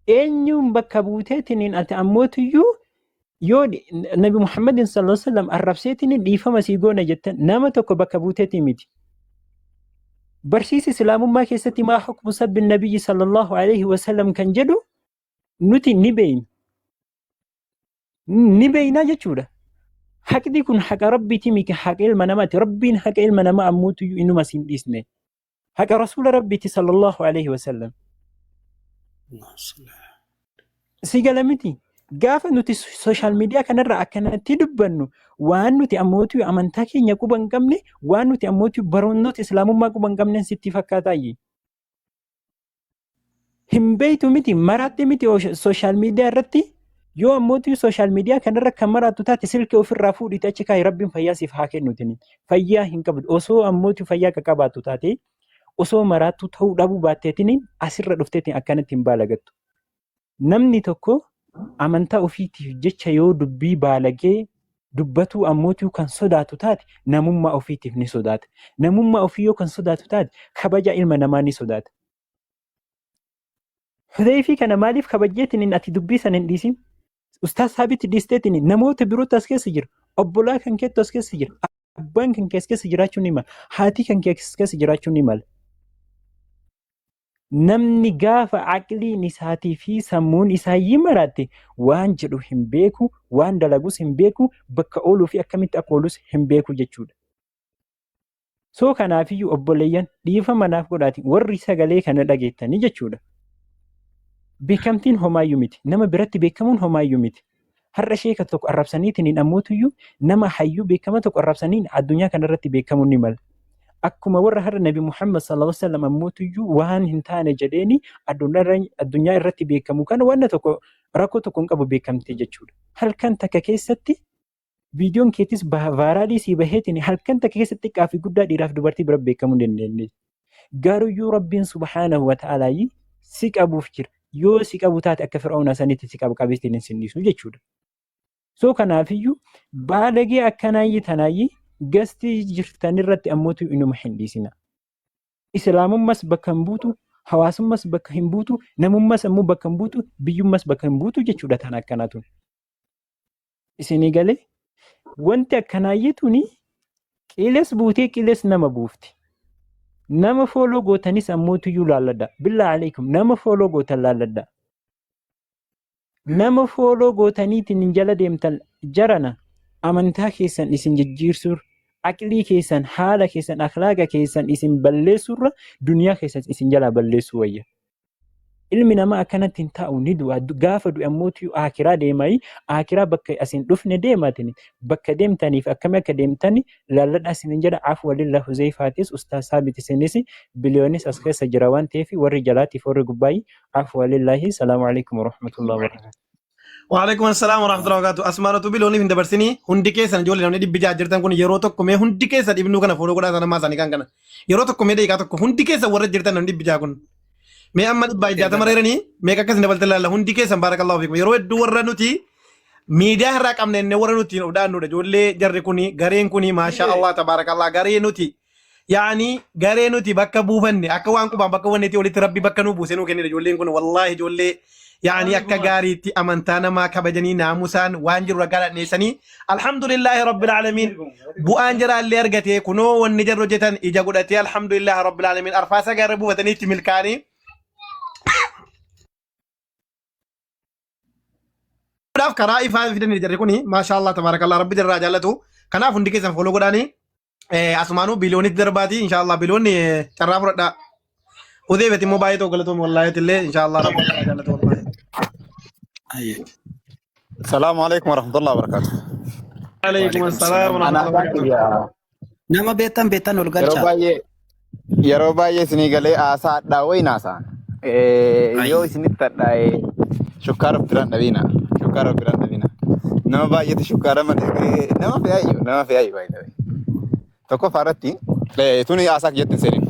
Eenyuun bakka buuteetiin ati ammootuyyuu yoo nabi Muhammadin sallallahu alaihi wasallam arrabseetiin dhiifama sii goona jettan nama tokko bakka buuteetiin miti. Barsiisa islaamummaa keessatti maa hukmu sabbi nabiyyi sallallahu alaihi wasallam kan jedhu nuti ni beeyna. Ni beeynaa jechuudha. Haqni kun haqa rabbiiti miti haqa ilma namaati. Rabbiin haqa ilma namaa ammootuyyuu inuma siin dhiisne. Haqa rasuula rabbiiti sallallahu alaihi wasallam. Si gala miti. Gaafa nuti social media kanarra akkanatti dubbannu waan nuti ammootu amantaa keenya quba hin qabne waan nuti ammootu barnoota islaamummaa quba hin qabne sitti fakkaataayyi. Hin beeytu miti maraatti miti social media irratti yoo ammootu social media kanarra kan maraattu taate silkii ofirraa fuudhite achi kaayi rabbiin fayyaa siif haa kennuutiin. Fayyaa hin qabdu osoo ammootu fayyaa qaqqabaattu taate osoo maraattu ta'uu dhabuu baatteetiin asirra dhufteetiin akkanatti hin baalagattu. Namni tokko amantaa ofiitiif jecha yoo dubbii baalagee dubbatuu ammootuu kan sodaatu taate namummaa ofiitiif ni sodaata. Namummaa ofii yoo kan sodaatu taate kabaja ilma namaa ni sodaata. Hudeyfii kana maaliif kabajjeetiin ati dubbii sana hin dhiisin? Ustaaz Saabit dhiisteetiin namoota birootu as keessa jira. Obbolaa kan keettu as keessa jira. Abbaan kan kee as keessa jiraachuu ni mala. Haati kan kee as keessa jiraachuu ni mala. Namni gaafa aqliin isaatii fi sammuun isaa maraatte waan jedhu hin beeku, waan dalagus hin beeku, bakka ooluu fi akkamitti akka oolus hin beeku jechuudha. So kanaafiyyuu obboleeyyan dhiifama naaf godhaati warri sagalee kana dhageettanii jechuudha. Beekamtiin homaayyuu miti. Nama biratti beekamuun homaayyuu miti. Har'a sheeka tokko arrabsaniitiin hin ammootuyyuu nama hayyuu beekama tokko arrabsaniin addunyaa kanarratti beekamuun ni mala. Akkuma warra har'a Nabi Muhammad sallallahu alaihi wasallam ammootuyyuu waan hin taane jedheeni addunyaa irratti beekamu kana wanna tokko rakkoo tokko hin qabu beekamtee jechuudha. Halkan takka keessatti viidiyoon keetis vaaraalii sii baheetiin halkan takka keessatti xiqqaa fi guddaa dhiiraaf dubartii bira beekamuu hin dandeenye. Garuyyuu Rabbiin subhaanahu wa ta'aalaa si qabuuf jira. Yoo si qabu taate akka fir'auna sanitti si qabu qabeetiin hin sinnisu jechuudha. So kanaafiyyuu baalagee akkanaayyi tanaayyi gastii jirtan irratti ammootu inuma hin dhiisina. Islaamummas bakka hin buutu, hawaasummas bakka hin buutu, namummas ammoo bakka hin buutu, biyyummas bakka hin buutu jechuudha tan akkanaa tun. Isinii galee wanti akkanaayyee tuni qiles buutee qiles nama buufti. Nama fooloo gootanis ammootuyyuu laalladha. Billaa alaikum nama fooloo gootan laalladha. Nama fooloo gootaniitiin hin jala deemtan jarana amantaa keessan isin jijjiirsuur aqlii keessan haala keessan akhlaaqa keessan isin balleessuurra duniyaa keessan isin jalaa balleessuu wayya. Ilmi namaa akkanatti hin taa'u ni du'a. Gaafa du'e ammoo aakiraa deemayi. Aakiraa bakka asin dhufne deemaatini. Bakka deemtaniif akkami akka deemtani laalladhaa isinin jedha. Afwa lillah Huzeyfaatis Ustaaz Saabit isinis biliyoonis as keessa jira waan ta'eef warri jalaatiif warri gubbaayi. Afwa lillahi. Salaamu alaikum warahmatullahi wabarakatuh. Waalaikum assalam warahmatullahi wabarakatuh. Asmaanatu bilooniif hin dabarsinii hundi keessan ijoollee namni 600 jirtan kun yeroo tokko mee hundi keessan dhibnuu kana fooloo godhaa sana isaanii kan kana. Yeroo tokko mee daqiiqaa tokko hundi keessan warra jirtan namni 600 kun. Mee amma 160 reeranii meeqa akkas hin dabaltan laalla hundi keessan baarakallahu fiikum. Yeroo hedduu warra nuti miidiyaa irraa qabne inni warra nuti of dhaannudha ijoollee jarri kuni gareen kuni maashaa Allah tabaarakallah garee nuti yaani garee nuti bakka buufanne akka waan qubaan bakka buufanneetti olitti rabbi bakka nu buuse nuu kennedha ijoolleen kun wallaahi ijoollee yaani akka gaariitti amantaa namaa kabajanii naamusaan waan jiru ragaa dhandheessanii alhamdulillaahi rabbil aalamiin bu'aan jaraallee argatee kunoo wanni jarri hojjetan ija godhatee alhamdulillaahi rabbil aalamiin arfaasa gaarra buufatanii itti milkaa'anii dhaaf karaa ifaa fidanii jarri kuni maashaa Allah tabaarakallah rabbi jarraa jaallatu kanaaf hundi keessan foloo godhaanii asumaanuu biliyoonitti darbaati inshaallah biliyoonni carraa fudhadhaa. Hudeefeti immoo baay'ee tokko galatoomi wallaahi illee inshaallah rabbi irraa jaallatu wallaahi. Salaamu alaikum warahmatullahi wabarakatuh. Alaikum assalaam Ana warahmatullahi abbaan wabarakatuh. kiyya Nama beektan beektan ol yeroo galchaa. baay'ee yeroo baay'ee isinii galee haasaa hadhaa wayi naasaan. Yoo isinitti hadhaa'e shukkaara of biraan dhabiina. Shukkaara of biraan dhabiina. Nama baay'eetu shukkaara malee nama fe'aayyuu nama fe'aayyuu baay'ee. Tokkoffaa irratti tuni haasaa kiyyatti hin seenin.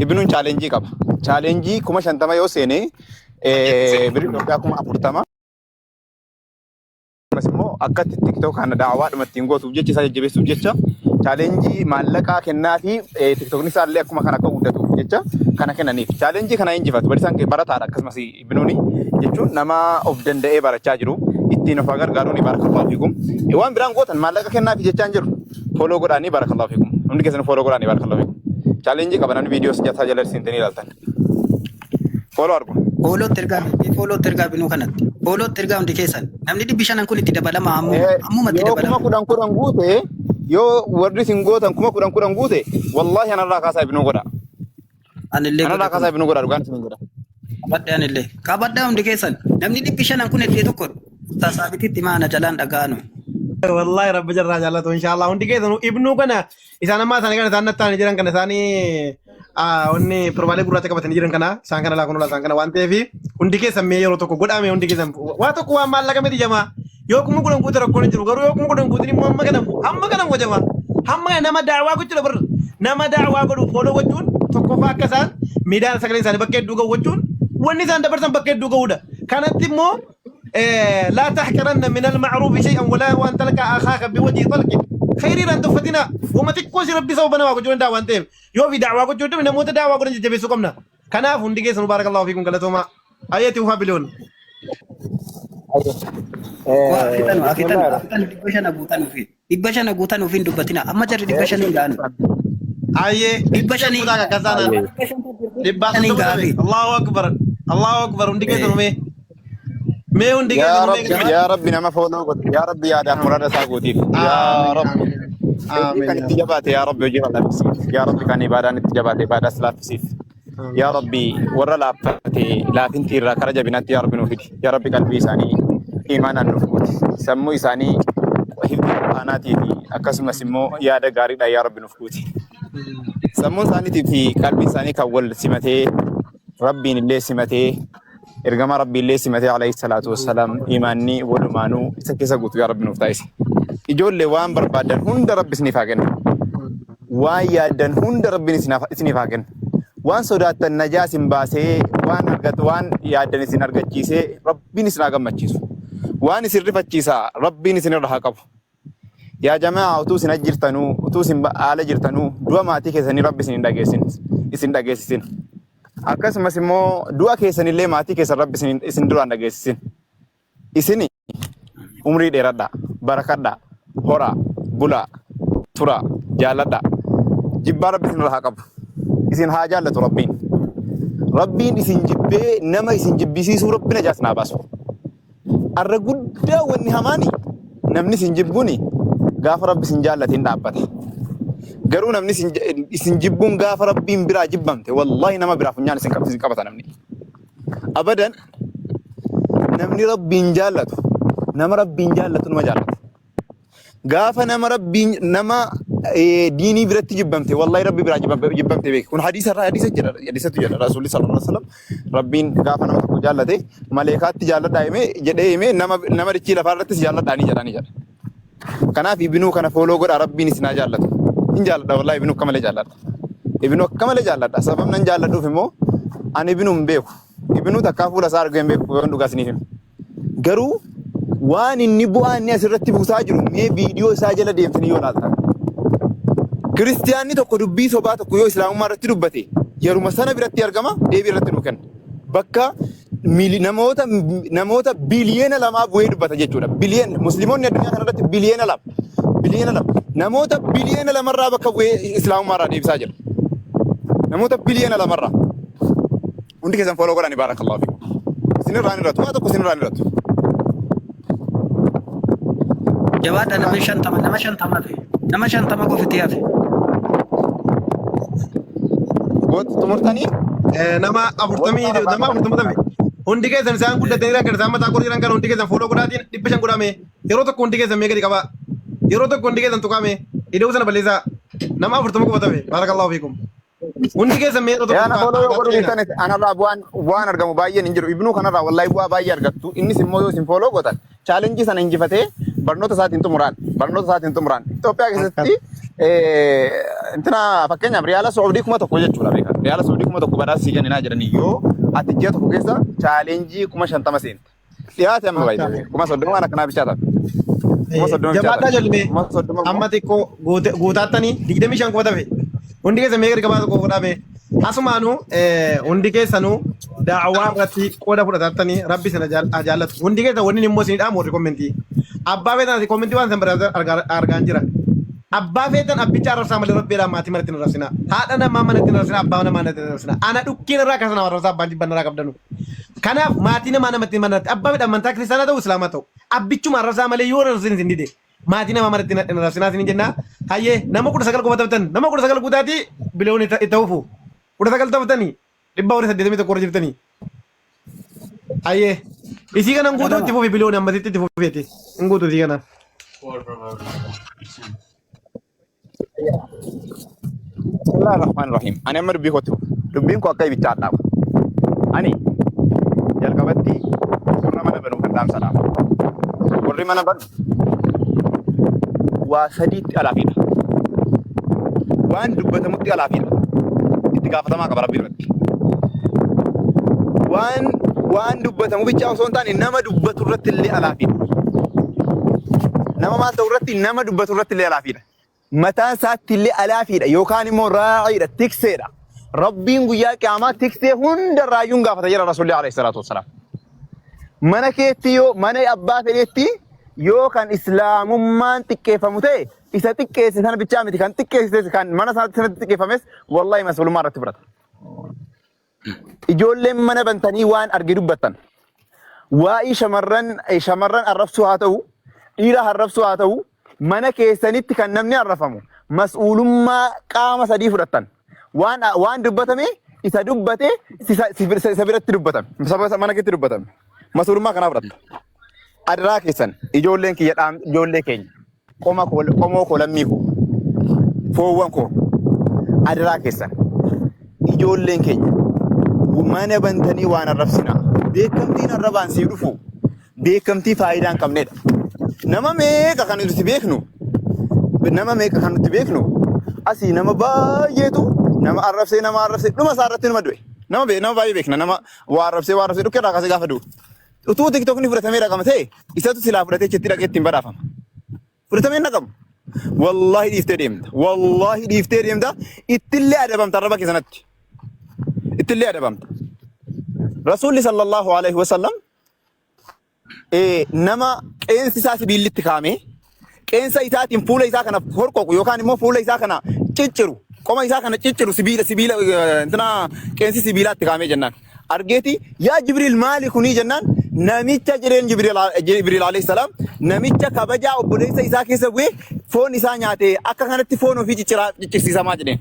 Ibnuun chaalenjii qaba. Chaalenjii 50,000 yoo seene birrii Itoophiyaa 40,000. Ammas immoo akka itti TikTok kana da'awaadhuma ittiin gootuuf jecha isaa jajjabeessuuf jecha chaalenjii maallaqaa kennaa fi TikTokni isaa illee akkuma kana akka guddatuuf jecha kana kennaniif. Chaalenjii kana injifatu barisaan barataadha akkasumas Ibnuuni jechuun nama of danda'ee barachaa jiru ittiin of haa gargaaruuni barakallahu fiikum. Waan biraan gootan maallaqa kennaa fi jechaan jiru follow godhaanii barakallahu fiikum. Hundi keessan follow godhaanii barakallahu fiikum. Chaalenjii qaba namni viidiyoo jataa jala seentanii ilaaltan. Follow argu. Foolootti ergaa foolootti ergaa binuu kanatti. Foolootti ergaa hundi keessan. Namni 500 kun itti dabalama ammuma. Ammuma itti Yoo dabalama. 10,000 guute yoo warri isin gootan 10,000 guute wallaahi anarraa kaasaa ibnuu godha. Anillee Anarraa godha kaasaa kun. ibnuu godha dhugaan isin godha. Qabadhe anillee. Qabadhaa hundi keessan. Namni 500 kun iddoo tokko tasaabititti maana jalaan dhaga'anu. Wallahi rabbi jarraa jaallatu inshallah hundi keessanuu ibnuu kana isaan ammaa isaanii kana isaan nattaanii jiran kana isaanii wanni pirobaalee gurraacha qabatanii jiran kana isaan kana laa kunula isaan kana waan ta'eef hundi keessan mee yeroo tokko godhame hundi keessan waa tokko waan maallaqa miti jamaa yoo 10,000 guute rakkoon hin jiru garuu yoo 10,000 guutin immoo hamma kana hamma kana immoo jamaa hamma kana nama daawaa gochuudha bar nama daawaa godhu fooloo gochuun tokkoffaa akka isaan miidiyaan sagaleen isaanii bakka hedduu ga'u gochuun wanni isaan dabarsan bakka hedduu ga'uudha. Kanatti immoo laa tahqiranna min al-ma'ruufi shay'an walaa waan talqa akhaaka biwajhi talqin. Khayriiraan tuffatina. Wama xiqqoo si rabbi sababa namaa gochuu danda'a waan ta'eef. Yoo fi da'waa gochuu danda'u namoota da'waa godhan jajjabeessuu qabna. Kanaaf hundi keessanuu baarakallahu fiikum galatoomaa. Ayeeti ufaa biliyoon. Waa afitanu afitanu afitanu 500 guutan ofi 500 guutan ofi hin dubbatina amma jarri 500 hin ga'an Ayyee. 500 Kutaa kakkasaanaan. Dhibbaa 500 hin soddoma ga'afi. tabe. Allahu akbar. Allahu akbar. Hundi keessanuu mee. Mee hundi Yaa keessanuu mee. Rabbi, yaa Rabbi nama fooloo godhe. Yaa Rabbi yaadaaf murada isaa guutiif. Yaa Rabbi. Hojii kan itti jabaate yaa Rabbi hojii kan laaffisiif. Yaa Rabbi kan ibaadaan itti jabaate ibaadaas laaffisiif. Yaa Rabbi warra laaffate laafinti irraa kara jabinaatti yaa Rabbi nuuf fidi. Yaa Rabbi qalbii isaanii imaanaan nuuf guuti. Sammuu isaanii hifdii qur'aanaatii fi akkasumas immoo yaada gaariidhaan yaa Rabbi nuuf guuti. Sammuun isaaniitii fi qalbiin isaanii kan wal simatee Rabbiin illee simatee ergama Rabbii illee simatee alayhi salaatu wassalaam imaanni walumaanuu isa keessa guutu yaa Rabbi nuuf taasise. Ijoollee waan barbaadan hunda Rabbi isiniif haa kennu. Waan yaaddan hunda Rabbiin isiniif haa kennu. Waan sodaattan najaa isin baasee waan argatu waan yaaddan isin argachiisee Rabbiin isin haa gammachiisu. Waan isin rifachiisaa Rabbiin isin irra haa qabu. Yaa jamaa utuu isin jirtanuu utuu isin haala jirtanuu du'a maatii keessanii Rabbi isin hin dhageessin isin dhageessisin. Akkasumas immoo du'a keessanillee maatii keessan Rabbi isin duraan dhageessisin. Isin umrii dheeradhaa, barakadhaa, horaa, bulaa, turaa, jaalladhaa. Jibbaa Rabbi isin irraa haa qabu. Isin haa jaallatu Rabbiin. Rabbiin isin jibbee nama isin jibbisiisuu Rabbi najaa isin haa baasu. Arra guddaa wanni hamaani namni isin jibbuuni gaafa Rabbi isin jaallate hin dhaabbata. Garuu namni isin jibbuun gaafa Rabbiin biraa jibbamte wallahi nama biraa funyaan isin qabata namni. Abadan namni Rabbiin jaallatu nama Rabbiin jaallatu nama jaallata. Gaafa nama Rabbiin nama diinii biratti jibbamte wallahi Rabbi biraa jibbamte beeki. Kun hadiisa irraa hadiisa jira hadiisatu jira Rasuulli sallallahu alaihi wasallam Rabbiin gaafa nama tokko jaallate maleekaatti jaalladhaa himee jedhee himee nama nama dachii lafaa irrattis jaalladhaa ni jedha ni jedha. Kanaaf ibinuu kana fooloo godhaa Rabbiin isin haa jaallatu. Hin jaalladha wallahi ibinuu akka malee jaalladha. Ibinuu akka malee jaalladha. Sababni an jaalladhuuf immoo ani ibinuu hin beeku. Ibinuu takkaa fuula isaa argee hin beeku yoon dhugaa isiniif hime. Garuu waan inni bu'aa inni asirratti buusaa jiru mee viidiyoo isaa jala deemtanii yoo ilaaltan. Kiristiyaanni tokko dubbii sobaa tokko yoo islaamummaa irratti dubbate yeruma sana biratti argama deebii irratti nuu kenna. Bakka namoota namoota 2 biliyoona bu'ee dubbata jechuudha. Biliyoona musliimonni addunyaa kana irratti 2 biliyoona 2 biliyoona namoota 2 biliyoona bakka bu'ee islaamummaa irraa deebisaa jira. Namoota 2 biliyoona hundi keessan follow godhani baarakallahu fiikum. Isinirraa hin irratu waa tokko isinirraa hin irratu. Jabaadha nama 50 nama 50 hafe. Nama 50 qofti hafe. Goota xumurtanii Nama 40 nama 40 tafe. Hundi keessan isaan guddatanii kan isaan mataa qorii jiran kan hundi keessan fuula godhaatiin 500 godhame. Yeroo tokko hundi keessan mee gadi qabaa. Yeroo tokko hundi keessan tuqame. Ida'uu sana balleessaa. Nama 40 qofa tafe. Baarakallahu fiikum. Hundi keessan mee yeroo tokko Yaa na tuqaa. follow yoo godhuu Seenaa. dhiiftan anarraa bu'aan argamu baay'een hin jiru. Ibnuu kanarraa wallahi bu'aa baay'ee argattu. Innis immoo yoo isin follow gootan challenge sana injifatee barnoota isaatiin xumuraan barnoota isaatiin xumuraan Itoophiyaa keessatti intina fakkeenyaaf riyaala Saudii 1000 jechuudha beekaa. Riyaala Saudii 1000 badhaasa sii kenninaa jedhanii yoo ati ji'a tokko keessa challenge 50,000 seente. Dhiyaate amma baay'ee 30,000 waan akkanaa bichaa ta'a. 30,000 bichaa Jabaadhaa ta'a. jalmee 30,000 amma xiqqoo guutaattanii 25 qofa tafe. Hundi keessan mee gadi qabaa tokko godhame. Asumaanuu hundi keessanuu daawwaa irratti qooda fudhatattanii rabbi isin haa jaallatu. Hundi keessan wanni immoo isin dhaamu warri kommentii. Abbaa feetan asii kommentii waan isin barreessan argaan jira. Abbaa feetan abbicha arrabsaa malee rabbiidhaan maatii manatti hin arrabsinaa. Haadha namaa manatti hin arrabsinaa abbaa namaa manatti hin arrabsinaa. Ana dhukkeen irraa akkasuma nama arrabsaa abbaan jibban irraa qabdanu. Kanaaf maatii namaa namatti manatti abbaa fedha amantaa kiristaanaa ta'u islaamaa ta'u abbichuma arrabsaa malee yoo arrabsin isin dide maatii namaa manatti hin arrabsinaa isin jennaa. Hayyee nama 19 qofa taphatan nama 19 guutaatii biliyoon itti hufu 19 taphatanii 481 irra jirtanii. Hayyee isii kanan guutuu itti fufi biliyoon ammasitti itti fufeeti hin guutuu isii kana. Bismillahir Rahmanir Rahim. Ani amma dubbii kootti fufa. Dubbiin koo akka ibichaa hadhaawa. Ani jalqabatti warra mana banu kan dhaamsa dhaama. Warri mana banu waa sadiitti alaafiidha. Waan dubbatamutti alaafiidha. Itti gaafatamaa qaba Rabbi biratti. Waan Waan dubbatamu bichaa osoo hin taane nama dubbatu irratti illee alaafiidha. Nama maal ta'u irratti nama dubbatu irratti illee alaafiidha. Mataan isaatti illee alaafiidha yookaan immoo raaciidha tikseedha. Rabbiin guyyaa qiyaamaa tiksee hundarraayyuu hin gaafata jedha Rasuulli alayhi salaatu wassalaam. Mana keetti yoo mana abbaa fedheetti yoo kan islaamummaan xiqqeeffamu ta'e isa xiqqeesse sana bichaa miti kan xiqqeesse kan mana sanatti sanatti xiqqeeffames wallahi mas'uulummaa irratti fudhata. Ijoolleen mana bantanii waan arge dubbattan. Waa'ee shamarran shamarran arrabsuu haa ta'u, dhiira arrabsuu haa ta'u, mana keessanitti kan namni arrafamu mas'uulummaa qaama sadii fudhattan. Waan waan dubbatame isa dubbate isa biratti dubbatame. Isa mana keetti dubbatame. Mas'uulummaa kanaa fudhatta. Adaraa keessan ijoolleen kiyya dhaam ijoollee keenya qoma koo qomoo koo lammii koo foowwan koo adaraa keessan ijoolleen keenya mana bantanii waan arrabsinaa. Beekamtiin arrabaan sii dhufu beekamtii faayidaa hin qabnedha. Nama meeqa kan nuti beeknu nama meeqa kan nuti beeknu asii nama baay'eetu nama arrabsee nama arrabsee dhuma isaa irratti nama du'e. Nama nama baay'ee beekna nama waa arrabsee waa arrabsee dhukkee irraa kaasee gaafa du'u. Utuu tiktokni fudhatamee dhaqama ta'e isatu silaa fudhatee achitti dhaqee ittiin badhaafama. Fudhatamee hin dhaqamu. Wallaahi dhiiftee deemta. Wallaahi dhiiftee deemta. Ittillee adabamta arraba kee sanatti. Ittillee adabamta. Rasuulli sallallahu alaihi wasallam nama qeensi isaa sibiillitti kaa'ame qeensa isaatiin fuula isaa kana horqoqu yookaan immoo fuula isaa kana cicciru qoma isaa kana cicciru sibiila sibiila intina qeensi sibiilaatti kaa'amee jennaan argeeti yaa Jibriil maali kunii jennaan namicha jedheen Jibriil Jibriil alayhi salaam namicha kabajaa obboleessa isaa keessa bu'ee foon isaa nyaate akka kanatti foon ofii cicciraa ciccirsiisamaa jedheen.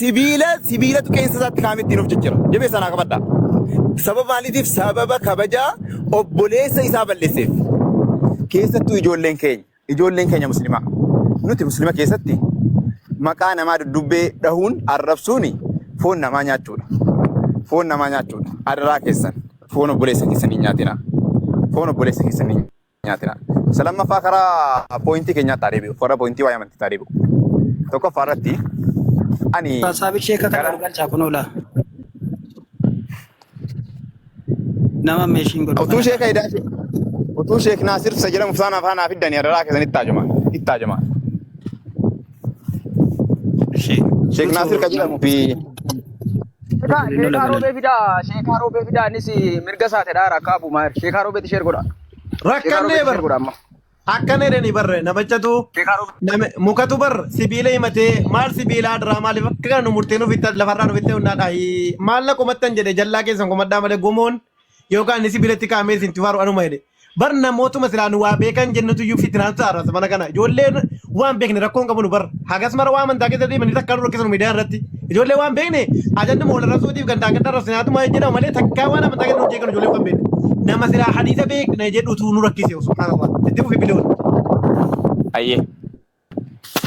Sibiila sibiilatu qeensa isaatti kaa'amee ittiin of ciccira. Jabee sanaa qabadha. Sababa maaliitiif? Sababa kabajaa obboleessa isaa balleesseef. Keessattuu ijoolleen keenya, ijoolleen keenya muslimaa. Nuti muslima keessatti maqaa namaa duddubbee dhahuun arrabsuun foon namaa nyaachuudha. Foon namaa nyaachuudha. Adaraa keessan foon obboleessa keessanii hin nyaatinaa. Foon obboleessa keessanii hin nyaatinaa. Isa lammaffaa karaa poointii keenyaatti haa deebi'u. Karaa poointii waa'ee amantiitti haa deebi'u. Tokkoffaa irratti ani Saabi sheeka kana gara ol galchaa kun oola. Nama meeshiin godhu utuu kana. sheeka idaa utuu sheek Naasir isa jedhamu isaan afaan haa fiddanii adaraa keessan itti haajama. Itti haajama. Sheek Naasir ka jedhamu fi Sheekaa Roobee fidaa, Sheekaa Roobee fidaa innis mirga isaati dha rakkaa abu maayir. Sheekaa Roobeetti sheer godha. Sheekaa Rakkannee Roobeetti bar sheer godha amma. akkana jedhanii barre namichatu Sheekaa Roobee. mukatu bar sibiila himatee maal sibiilaa duraa maaliif akka kana nu murtee nuuf itti lafarraa nuuf itti hundaa dhaayi maal na qomattan jedhe jallaa keessan qomadhaa malee gomoon yookaan inni sibiilatti kaa'amee isin tifaaru anuma jedhe bar namootuma silaa nu waa beekan jennutu iyyuu fitinaatu ta'a mana kana ijoolleen waan beekne rakkoon qabu nu bar hagas mara waa amantaa keessa deemanii takkaa nu rakkisan miidiyaa irratti ijoollee waan beekne ajanduma wal arrabsuutiif gandaa ganda arrabsinaatuma jedhama malee takkaa waan amantaa keessa nu jeeqan ijoollee waan beekne nama silaa hadiisa beekne jedhutu nu rakkise subhaanallah itti fufi biliyoon. Ayyee.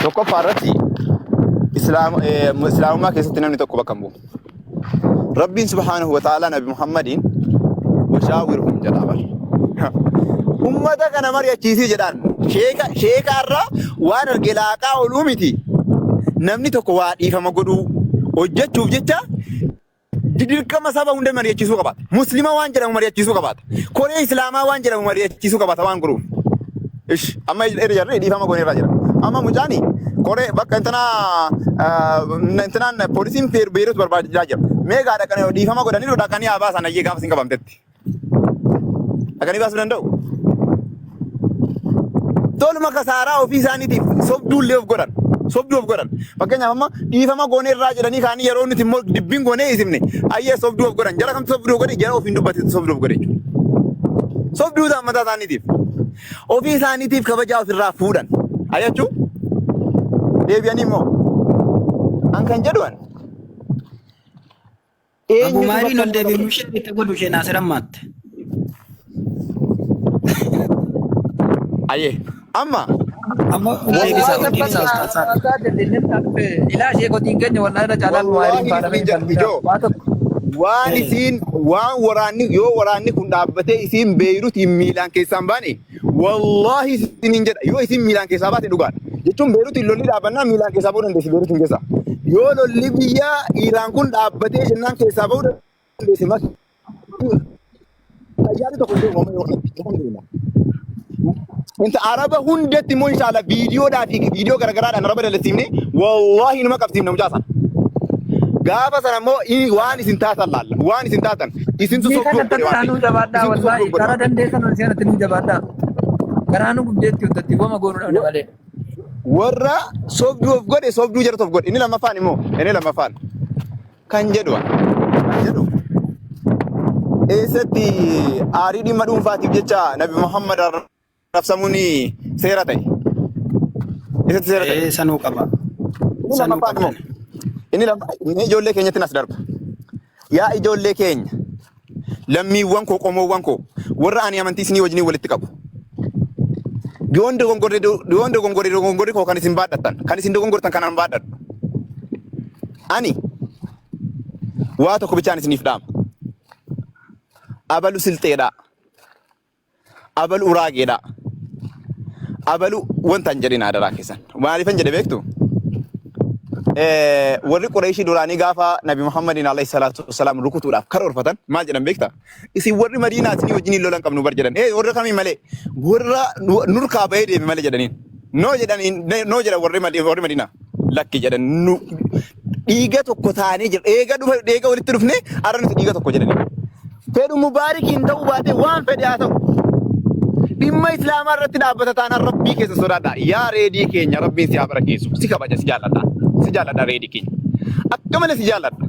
Tokkoffaa irratti islaamummaa keessatti namni tokko bakka hin bu'u. Rabbiin subhaanahu wa ta'aalaa Nabi Muhammadiin washaawirhum jedhaa bar. Ummata kana mari'achiisii jedhaan sheeka sheeka irraa waan arge laaqaa ooluu miti. Namni tokko waa dhiifama godhuu hojjechuuf jecha dirqama saba hunda mari'achiisuu qabaata. Muslima waan jedhamu mari'achiisuu qabaata. Koree Islaamaa waan jedhamu mari'achiisuu qabaata waan godhuuf. Ish amma irra jarri dhiifama goonee irraa jira. Amma mucaani koree bakka intanaa intanaan poolisiin Beerut barbaadaa jira. Meeqaa dhaqanii dhiifama godhanii dhaqanii haa baasan ayyee gaafa isin qabamtetti. Dhaqanii baasuu danda'u. Toluma kasaaraa ofii isaaniitiif sobduullee of godhan. Sobduu of godhan. Fakkeenyaaf amma dhiifama goonee irraa jedhanii kaanii yeroo nuti immoo dibbiin goonee isimne ayyee sobduu of godhan. Jara kamtu sobduu godhe jara ofiin dubbate sobduu of godhe jechuudha. Sobduu isaan mataa isaaniitiif. Ofii isaaniitiif kabajaa ofirraa fuudhan. Ayyachuu deebi'anii immoo an kan jedhu an Abu eenyutu Maariin bakka ol bu'a deebiin qaba? ishee itti godhu ishee Naasir ammaatte. Ayyee amma Amma ol deebisaa ol deebisaa ustaas Saabir. Ilaa ishee kotiin keenya wallaahi irra caalaa wallaahi maariin faana isin jedha ijoo waa tokko. waan isiin waan waraanni yoo waraanni kun dhaabbatee isiin Beeyruutiin miilaan keessaan baane wallaahi isiniin jedha yoo isiin miilaan keessaa baate dhugaadha jechuun Beeyruutiin lolli dhaabannaa miilaan keessaa ba'uu dandeessi Beeyruutiin keessaa yoo lolli biyya Iiraan kun dhaabbatee jennaan keessaa ba'uu dandeessi. Xayyaarri tokko hin deemu amma yeroo kanatti. Alhamdulillah. Inta Araba hundatti immoo inshallah viidiyoodhaa fi viidiyoo garagaraadhaan Araba dalasiifne wallaahi numa qabsiifna mucaa sana. Gaafa sana immoo waan isin taatan laalla. Waan isin taatan isintu Ni sobduu kana of godhe waan tattaa nuu ta'eef. jabaadhaa Isintu sobduu wallaahi of godhe karaa waan ta'eef. dandeessan ol seenatti nuu jabaadhaa. Garaa nu gubdeetti hundatti wama goonuu dhabne malee. Warra sobduu of godhe sobduu jaratu of godhe. Inni lammaffaan immoo inni lammaffaan kan jedhu kan jedhu eessatti aarii dhimma dhuunfaatiif jecha Nabi Muhammad arrabsamuun seera ta'e. Eessatti seera ta'e? Ee sanuu qaba. Inni Sanuu lammaffaan immoo qabdan. inni inni ijoollee keenyatti nas darba. Yaa ijoollee keenya lammiiwwan koo qomoowwan koo warra ani amantii isinii wajjin walitti qabu. Yoon dogongorre yoon dogongorre dogongorri koo kan isin baadhattan kan isin dogongortan kan an baadhadhu. Ani waa tokko bichaan isiniif dhaama. Abalu silxeedha. Abalu uraageedha. Abalu wanta hin jedhin adaraa keessan. Maaliifan jedhe beektu? Warri Qureeshii duraanii gaafa Nabi Muhammadiin alayhi salaatu wassalaam rukutuudhaaf karoorfatan maal jedhan beekta? Isin warri Madiinaa isinii wajjiniin lola hin qabnu bar jedhan. Warra kamii malee? Warra nurkaa bahee deeme malee jedhaniin. Noo jedhaniin noo jedhan warri warri Madiinaa. Lakki jedhan nu dhiiga tokko taanee jira. Eega dhufa eega walitti dhufne har'a nuti dhiiga tokko jedhaniin. Fedhu mubaarikiin ta'uu baatee waan fedhe haa ta'u. Dhimma Islaamaa irratti dhaabbata taanaan Rabbii keessa sodaadha. Yaa reedii keenya Rabbiin si haa barakeessu. Si kabaja si jaalladha. Si jaalladha reedii keenya. Akka malee si jaalladha.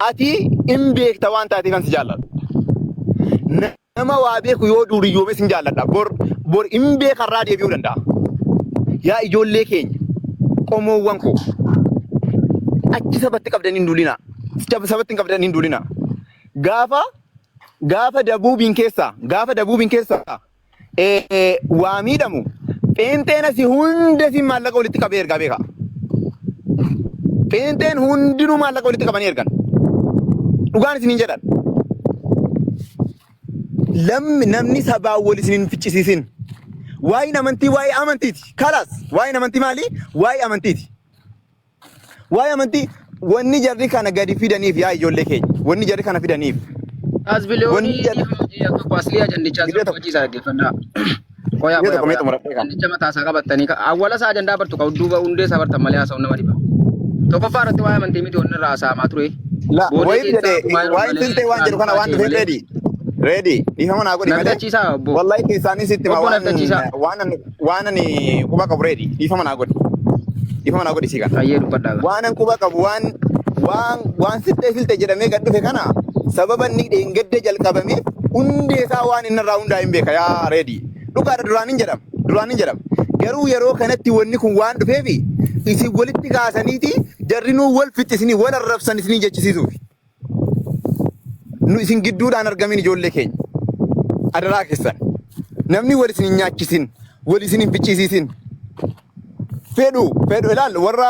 Ati hin beekta waan taateefan si jaalladha. Nama waa beeku yoo duuriyyoome sin jaalladha. Bor bor hin beekarraa deebi'uu danda'a. Yaa ijoollee keenya qomoowwan koo achi sabatti qabdanii hin duulinaa. Sabatti hin qabdanii hin duulinaa. Gaafa gaafa dabuubiin keessaa gaafa dabuubiin keessaa waa miidhamu pheenxeen asii hunda siin maallaqa walitti qabee ergaa beekaa. Pheenxeen hundinuu maallaqa walitti qabanii ergan. Dhugaan isiniin jedhan. Lammi namni sabaan wal isin hin ficcisiisin. Waa'een amantii waa'ee amantiiti. Kalaas waa'een amantii maali? Waa'ee amantiiti. Waa'ee amantii wanni jarri kana gadi fidaniif yaa ijoollee keenya. Wanni jarri kana fidaniif. As Wanni biliyoonii jarri dhiifama hojii tokko aslii ajandichaa Gidee sirrii tokko hojii isaa dhaggeeffannaa. Qoyaa gidee qoyaa tokko mee qoyaa. xumuradhee kana. Ajandicha mataa isaa qabattanii awwala isaa ajandaa bartu qabu duuba hundee isaa bartan malee haasa'uun nama dhiba. Tokkoffaa irratti waa'ee amantii miti wanni irraa haasa'amaa ture. La Booda wayif keessaa jedhe kumaa yeroo waa'in malee siltee waan jedhu kana waan ta'e dhufeef malee. reedi. Reedi dhiifama naa godhi malee. Naftachiisaa obbo. Wallahi keessaanis itti hima Obbo waan naftachiisaa. waan ani waan ani quba qabu reedi dhiifama naa godhi. Dhiifama naa godhi sii kana. Hayyee dubbadhaa. Waan an quba qabu waan waan waan siltee siltee jedhamee gad dhufe kana sababa inni dheengadda jalqabameef hundee isaa waan inni irraa hundaa hin beeka yaa reedi. Dhugaadha duraan hin jedhama. Duraan hin jedhama. Garuu yeroo kanatti wanni kun waan dhufeefi isin walitti kaasaniiti jarri nuu wal fixxisinii wal arrabsan isinii jechisiisuufi. Nu isin gidduudhaan argamin ijoollee keenya. Adaraa keessan. Namni wal isin hin nyaachisin, wal isin hin ficcisiisin. Fedhu, fedhu ilaal warra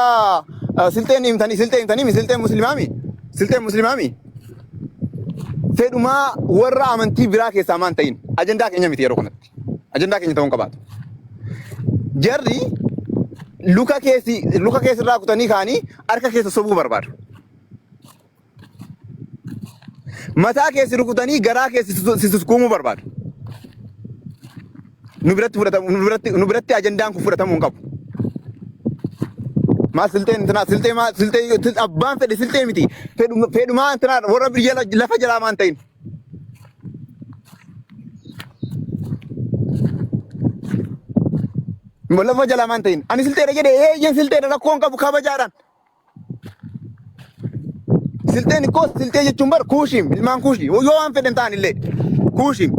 silxeen himtanii, silxee himtanii, silxeen muslimaami, silxeen muslimaami. Fedhumaa warra amantii biraa keessaa maan ta'in ajandaa keenya miti yeroo kanatti. Ajandaa keenya ta'uu hin qabaatu. Jarri luka keessi luka keessirraa kutanii kaanii harka keessa sobuu barbaadu. Mataa keessi rukutanii garaa keessi si suskuumuu barbaadu. Nu biratti fudhatamu nu biratti nu biratti ajandaan kun fudhatamuu hin qabu. Maal silxeen intinaa silxee maal silxee abbaan fedhe silxee miti fedhumaa intinaa warra biyya lafa jalaa maan ta'in. Lafa jalaa maan ta'in. Ani silxeedha jedhe eeyyeen silxeedha rakkoon qabu kabajaadhaan. Silxeen ikkoo silxee jechuun bar kuushiim ilmaan kuushii yoo waan fedhan ta'an illee kuushiim.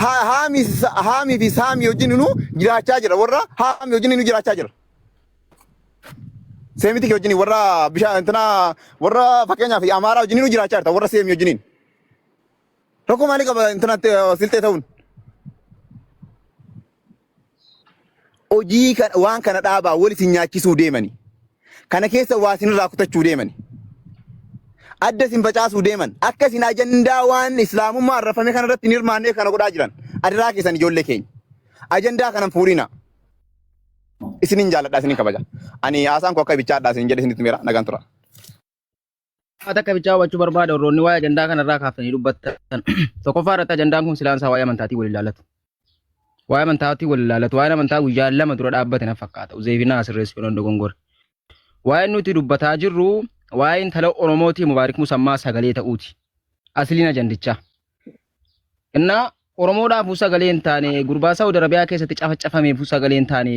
Haamii haamii fi saamii wajjin inuu jiraachaa jira warra haamii wajjin inuu jiraachaa jira. Seemitik wajjin warra bishaan intinaa warra fakkeenyaaf Amaaraa wajjin inuu jiraachaa jirta warra seemii wajjiniin. Rakkoo maalii qaba intinaatti silxee ta'uun? Hojii kana waan kana dhaabaa wal isin nyaachisuu deemani. Kana keessa waa isinirraa kutachuu deemani. Adda isin facaasuu deeman. Akka isin ajandaa waan islaamummaa arrafame kana irratti hin hirmaannee kana godhaa jiran. Adaraa keessan ijoollee keenya. Ajandaa kana hin fuudhina. Isinin jaalladha isinin kabaja. Ani haasaan koo akka ibichaadha isin jedhe isinitti meera nagaan tura. Takka bichaa hubachuu barbaada warroonni waa'ee ajandaa kanarraa kaaftanii dubbattan. Tokkoffaa irratti ajandaan kun silaan isaa waa'ee amantaatii wal ilaallatu. Waa'ee amantaatii wal ilaallatu. Waa'een amantaa guyyaa 2 dura dhaabbate na fakkaata. Uzeefinaa sirreessu yoo dogongore. Waa'een nuti dubbataa jirru waa'ee intala Oromootii Mubaarik Musammaa sagalee ta'uuti. Asliin ajandichaa. Innaa Oromoodhaafuu sagalee hin taane gurbaa Saawud Arabiyaa keessatti cafacafameefuu sagalee hin taane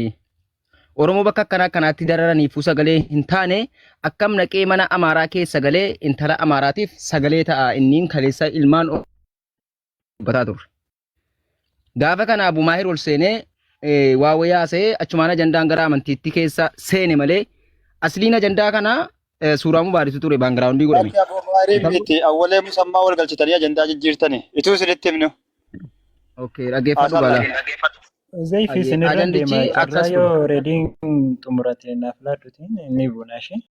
Oromoo bakka akkanaa akkanaatti dararaniifuu sagalee hin taane akkam naqee mana Amaaraa keessa galee intala Amaaraatiif sagalee ta'a inniin kaleessa ilmaan Oromoo dubbataa turre. Gaafa kana Abu Maahir ol seenee waa wayii haasa'ee achumaan ajandaan gara amantiitti keessa seene malee asliin ajandaa kana suuraa mubaaritu ture baangiraawundii godhame. Lakki Abu Maahiriin miti awwalee musammaa wal galchitanii ajandaa jijjiirtani. Ituu isinitti himnu. Okay, dhaggeeffadhu Haasaa baala. laala. Zayfi Ayyee, isinirra ajandichi deema carraa akkas ture. yoo reediin xumurate naaf laadhutiin ni buna ishee.